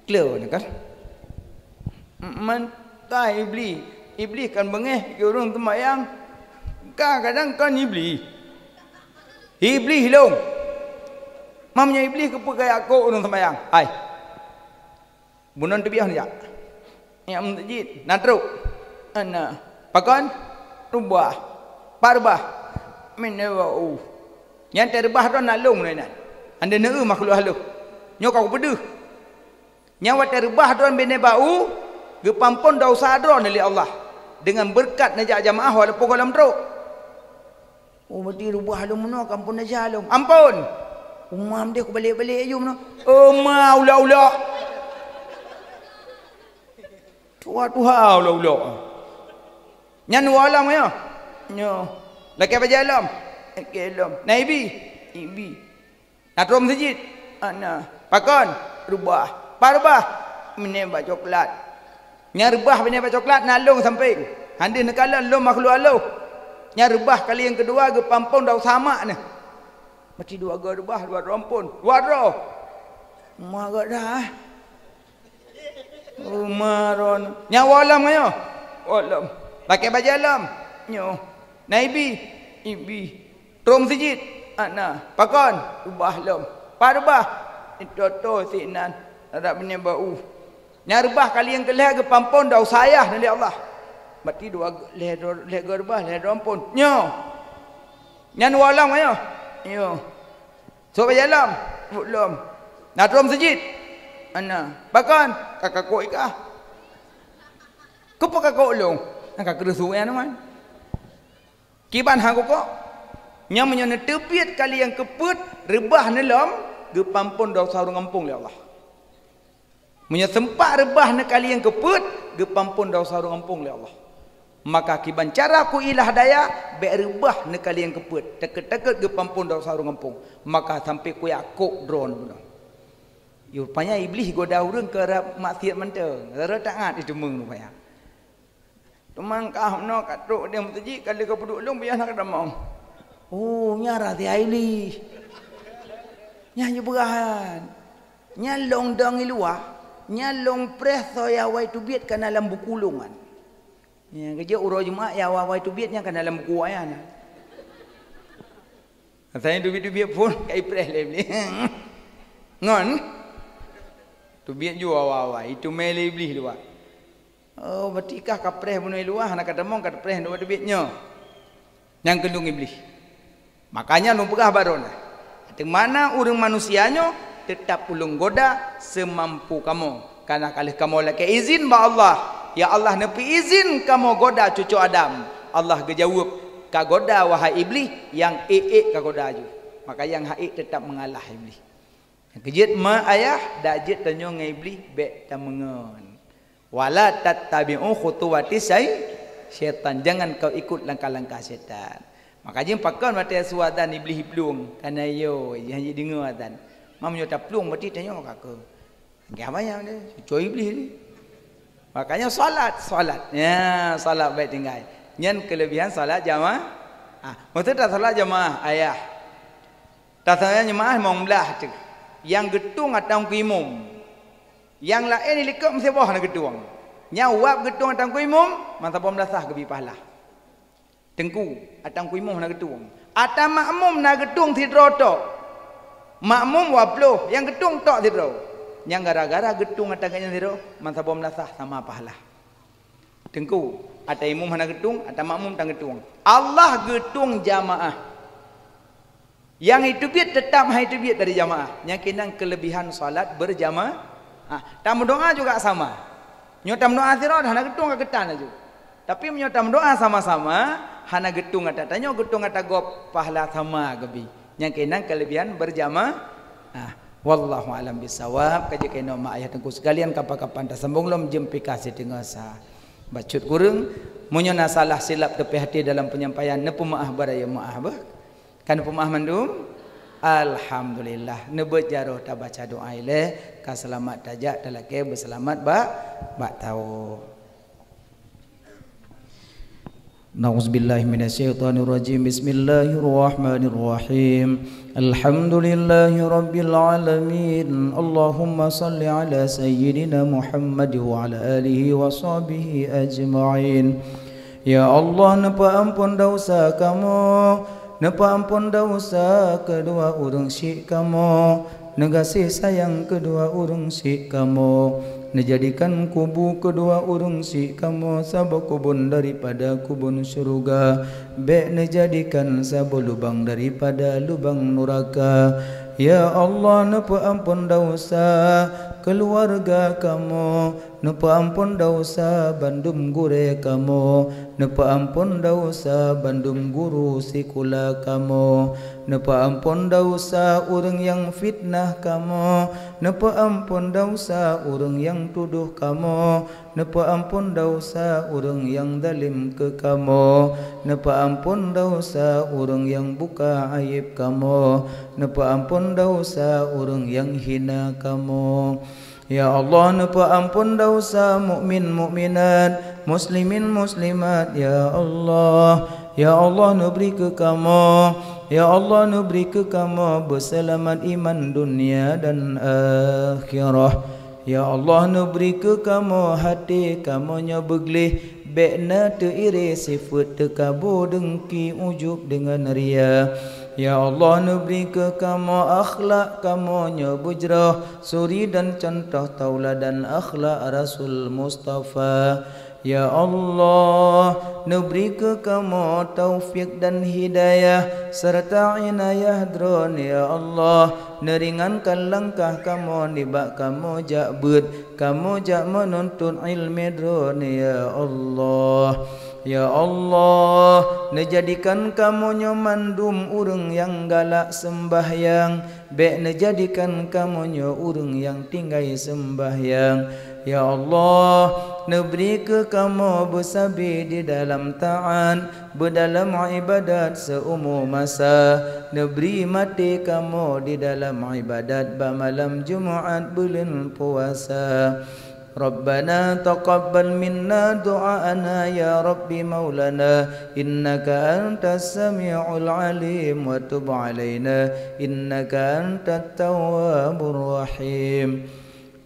klo nyoe kan. Man ka Iblih, Iblih kan beungéh keu ureueng seumayang. Ka kadang kon Iblih. Iblih lôn. Mam nyoe Iblih keupeue kajak kok ureueng seumayang? Hai. Bunoe teubiet jak. Nyang meuseujid na trok. Ana. Pakon? Reubah. Pat reubah? Miné bak u. Nyan teureubah droe na lôn lé nyan. Andeuh neu makhluk halôh. Nyoe ka kupeudeuh. Nyan watèe reubah droe miné bak u, geupeuampôn desya droe lé Allah. Deungon beureukat neujak jamaah walaupun gohlom trok. Oh, berarti reubah lôn meunoe ka ampôn desya lôn. Ampôn! Umam deh kubalek-balek aju meunoe. Oma ulok-ulok. Tuha-tuha ulok-ulok. Nyan dua lom nyoe. Nyoe. Lakèe bajèe lom. Lakèe lom. Na ibi. Ibi. Na trok meuseujid? Hana. Pakon? Reubah. Pat reubah? Miné bak coklat. Nyang reubah miné bak coklat na lôn sampéng. Handeuh neukalon lôn makhluk halôh. Nyang reubah kali nyang keudua geupeuampôn desya mak neuh. Meuti dua goe reubah, dua droe ampôn. Dua droe. Uma gata, eh. Uma droe. Nyan woe lom nyoe. Woe lom. Lakèe bajèe lom. Nyoe. Na ibi. Ibi. Trok meuseujid? Hana. Pakon? Reubah lom. Pat reubah? Itoto sinan rab nyan bak u. Nyang reubah kali nyang keulhèe geupeuampôn desya ayah lé Allah. Berarti dua, lhèe droe, lhèe goe reubah, lhèe droe ampôn. Nyoe. Nyan dua lom nyoe. Nyoe. Sôk bajèe lom. Peuet lom. Na trok meuseujid? Hana. Pakon? Ka kakok i kah. Keupeue kakok lôn? Nyang ka keureusuh nyan man. Kiban han kukok? Nyan meunyoe neuteubiet kali nyang keupeuet, reubah neulom, geupeuampôn desya ureueng gampông lé Allah. Meunyoe seumpat reubah neukali nyang keupeuet, geupeuampôn desya ureueng gampông lé Allah. Maka kiban cara ku ilah daya, bék reubah neukaleng keupeuet, takot-takot geupeuampon desya ureuëng gampông. Maka sampai kuyak kok droe neuh. Rupanya Iblih goda ureuëng keu rab maksiat mantong. Rara taát itu meung rupanya. Teuma kah noe ka trok di meuseujid, ka lheueh ka peuduek lôn, biasa ka tamong. Oh, nyan rahsia Iblih. Nyan jeuet peugah nyan. Nyan lôn dong i luwa, nyan lôn preh soe nyang awai teubiet kana lam buku lôn nyan. Nyan keujeuet uroe Jumat nyang awai-awai teubiet nyan kana lam buku awai nyan. Asai teubiet-teubiet phon ka ipreh lé Iblih. Ngon? Teubiet ju awai-awai, iteumé lé Iblih luwa. Oh, berarti kah kapreh bunoe luwa, hana katamong kapreh nyoe teubiet nyoe. Nyang keulung Iblih. Makanya lôn peugah baroe nyan. Teumana ureuëng manusia nyoe teutap ulôn goda seumampu kamoe. Kana ka lheueh kamoe lakée izin bak Allah. Ya Allah, neupeuizin kamoe goda cucoe Adam. Allah geujaweueb, "Ka goda, wahai Iblih, nyang ék-ék ka goda ju." Maka nyang hak ék teutap meungalah Iblih. Nyang keujeuet ma ayah, dak jeuet tanyoe ngon Iblih bék tameungon. "Wala tattabi'u khutuwati syai-, syaitan." Jangan kau ikut langkah-langkah syaitan. Maka jeuem pakon watée su azan Iblih plueng, kana yo, nyang jideungoe azan. Meunyoe taplueng berarti tanyoe ka keu. Gah banyak ni, cucoe Iblih ni. Makanya salat, salat. Ya, salat bék tinggai. Nyan kelebihan salat jamaah. Ah, maksud tak salat jamaah, ayah. Tak salat jamaah limong blah tu. Nyang geutueng ateueh imum. Nyang laén di likot meusiboh na geutueng. Nyang wab geutueng ateueh imum, masa bom dasah geubi pahala. Teungku, ateueh imum na geutueng. Ateueh makmum na geutueng sidroe tok. Makmum dua ploh, nyang geutueng tok sidroe. Nyang gara-gara geutueng ateueh geuhnyan sidroe, masa bom dasah sama pahala. Teungku, ateueh imum hana geutueng, ateueh makmum tan geutueng. Allah geutueng jamaah. Nyang iteubiet teutap hai teubiet dari jamaah. Nyang keunan kelebihan salat berjamaah. Ah, tameudoa juga sama. Nyoe tameudoa sidroe hana geutueng ka geutan laju. Tapi meunyoe tameudoa sama-sama, hana geutueng ata tanyoe, geutueng ata gob, pahala sama geubi. Nyang keunan kelebihan berjamaah. Ah, wallahu alam bisawab. Ka jeuet keunoe mak ayah teungku sekalian, kapan-kapan tasambong lom jeumpika siteungoh sa. Bacut kureueng, meunyoe na salah silap teupih até dalam penyampaian, neupeumaah baraya maah beuh. Kan peumah mandum? Alhamdulillah. Neubeuet jaroe tabaca doa ilée, ka seulamat tajak talakée beuseulamat bak, bak tawoe. Na'udzubillahi minasyaitonirrajim. Bismillahirrahmanirrahim. Alhamdulillahirabbil alamin. Allahumma salli ala sayyidina Muhammad wa ala alihi wa sahbihi ajma'in. Ya Allah, neupeuamphon desya kamoe, neupeuamphon desya keudua ureuëng syik kamoe, neugaséh sayang keudua ureuëng syik kamoe, neujadikan kubu keudua ureuëng syik kamoe saboh kubon daripada kubon syeuruga, bék neujadikan saboh lubang daripada lubang nuraka. Ya Allah, neupeuamphon desya keuluwarga kamoe, neupeuamphon desya bandum gurée kamoe, neupeuamphon desya bandum guru sikula kamoe, neupeuamphon desya ureuëng nyang fitnah kamoe, neupeuamphon desya ureuëng nyang tudoh kamoe, neupeuamphon desya ureuëng nyang zalem keu kamoe, neupeuamphon desya ureuëng nyang buka ayeb kamoe, neupeuamphon desya ureuëng nyang hina kamoe. Ya Allah, neupeuamphon desya mukmin mukminat, muslimin muslimat, ya Allah. Ya Allah, neubri keu kamoe, ya Allah, neubri keu kamoe beuseulamat iman dunia dan akhirah. Ya Allah, neubri keu kamoe até kamoe nyoe beugleh, bék na teuiré sifeuet teukabo, deungki, ujub deungon ria. Ya Allah, neubri keu kamoe akhlak kamoe nyoe beujroh, suri dan cuntoh tauladan akhlak Rasul Mustafa. Ya Allah, neubri keu kamoe taufik dan hidayah, seureuta inayah Droeneuh, ya Allah, neuringankan langkah kamoe nibak kamoe jak beuet, kamoe jak meununtut iéleumé Droeneuh, ya Allah. Ya Allah, neujadikan kamoe nyoe mandum ureuëng nyang galak seumbahyang, bék neujadikan kamoe nyoe ureuëng nyang tinggai seumbahyang. Ya Allah, Neubri keu kamoe beusabe di dalam taat, beudalam ibadat seumu masa. Neubri maté kamoe di dalam ibadat bak malam Jumat buleuen puasa. Rabbana taqabbal minna du'aana ya Rabbi maulana, innaka antas samiul alim, wa tub alaina, innaka antat tawwabur rahim.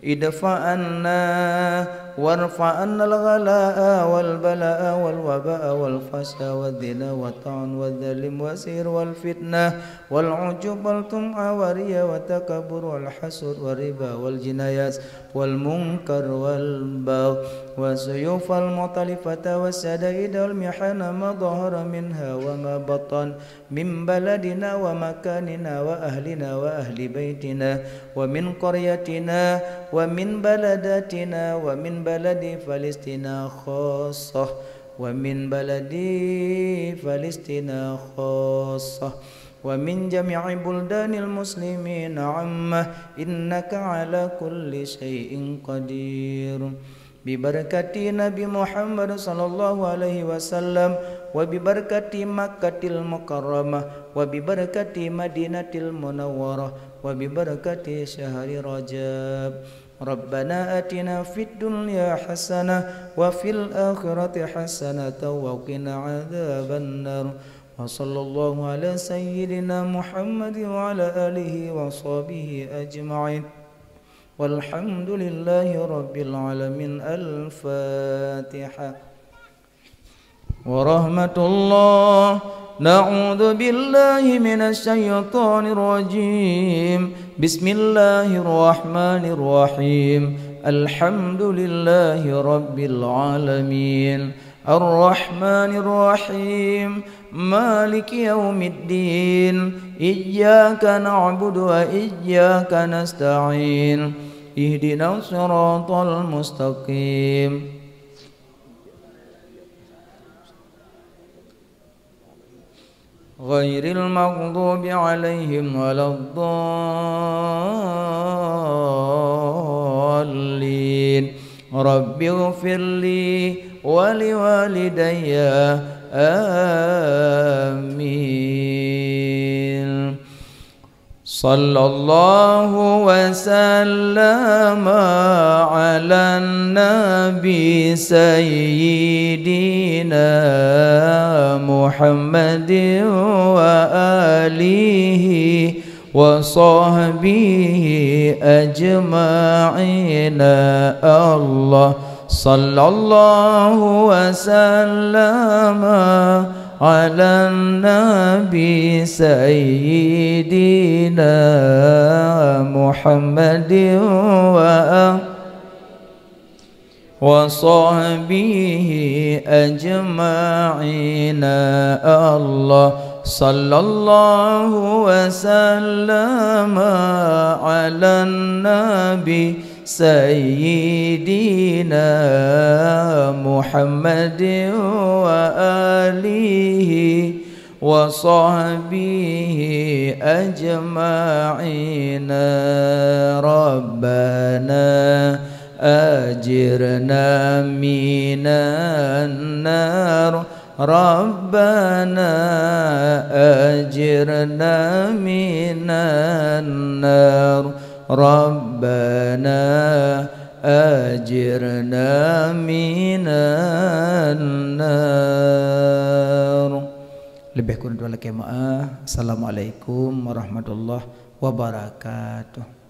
Idfa anna warfa annal ghalaa wal balaa wal wabaa wal fahsya waz zina wat ta'un waz zalim was sihr wal fitnah wal ujub wal tum'a wa riya wa takabbur wal hasud wa riba wal jinayat wal munkar wal bagh wa suyufal mukhtalifata was syadaid wal mihana ma dhahara minha wa ma batan, min baladina wa makanina wa ahlina wa ahli baitina, wa min qaryatina, wa min baladatina, wa min baladi Falistina khassah, wa min baladi Falistina khassah, wa min jami'i buldanil muslimina ammah, innaka ala kulli syai'in qadir. Bibarakati Nabi Muhammad sallallahu alaihi wasallam, wa bibarakati Makkatil Mukarramah, wa bibarakati Madinatil Munawwarah, wa bibarakati syahri Rajab. Rabbana atina fid dunya hasanah, wa fil akhirati hasanatan, wa qina adzabannar. Wa sallallahu ala sayyidina Muhammad wa ala alihi wa sahbihi ajma'in. Walhamdulillahi rabbil alamin. Al-Fatihah. Warahmatullah. Na'udzu billahi minasy syaithanir rajim. Bismillahirrahmanirrahim. Alhamdulillahi rabbil alamin. Arrahmanirrahim. Maliki yaumiddin. Iyyaka na'budu wa iyyaka nasta'in. Ihdinas siratal mustaqim. Ghairil maghdubi alaihim waladdallin. Rabbighfirli wa liwalidayya. Amin. Sallallahu wa sallama ala nabi sayyidina Muhammadin wa alihi wa sahbihi ajma'in. Allah. Sallallahu wa sallama ala nabi sayyidina Muhammadin wa wa sahbihi ajma'in. Allah. Sallallahu wa sallama ala nabi sayyidina Muhammadin wa alihi wa sahbihi ajma'in. Rabbana ajirna minan nar. Rabbana ajirna minan nar. Rabbana ajirna minan nar. Leubeh kureueng lakée meu'ah. Assalamualaikum warahmatullahi wabarakatuh.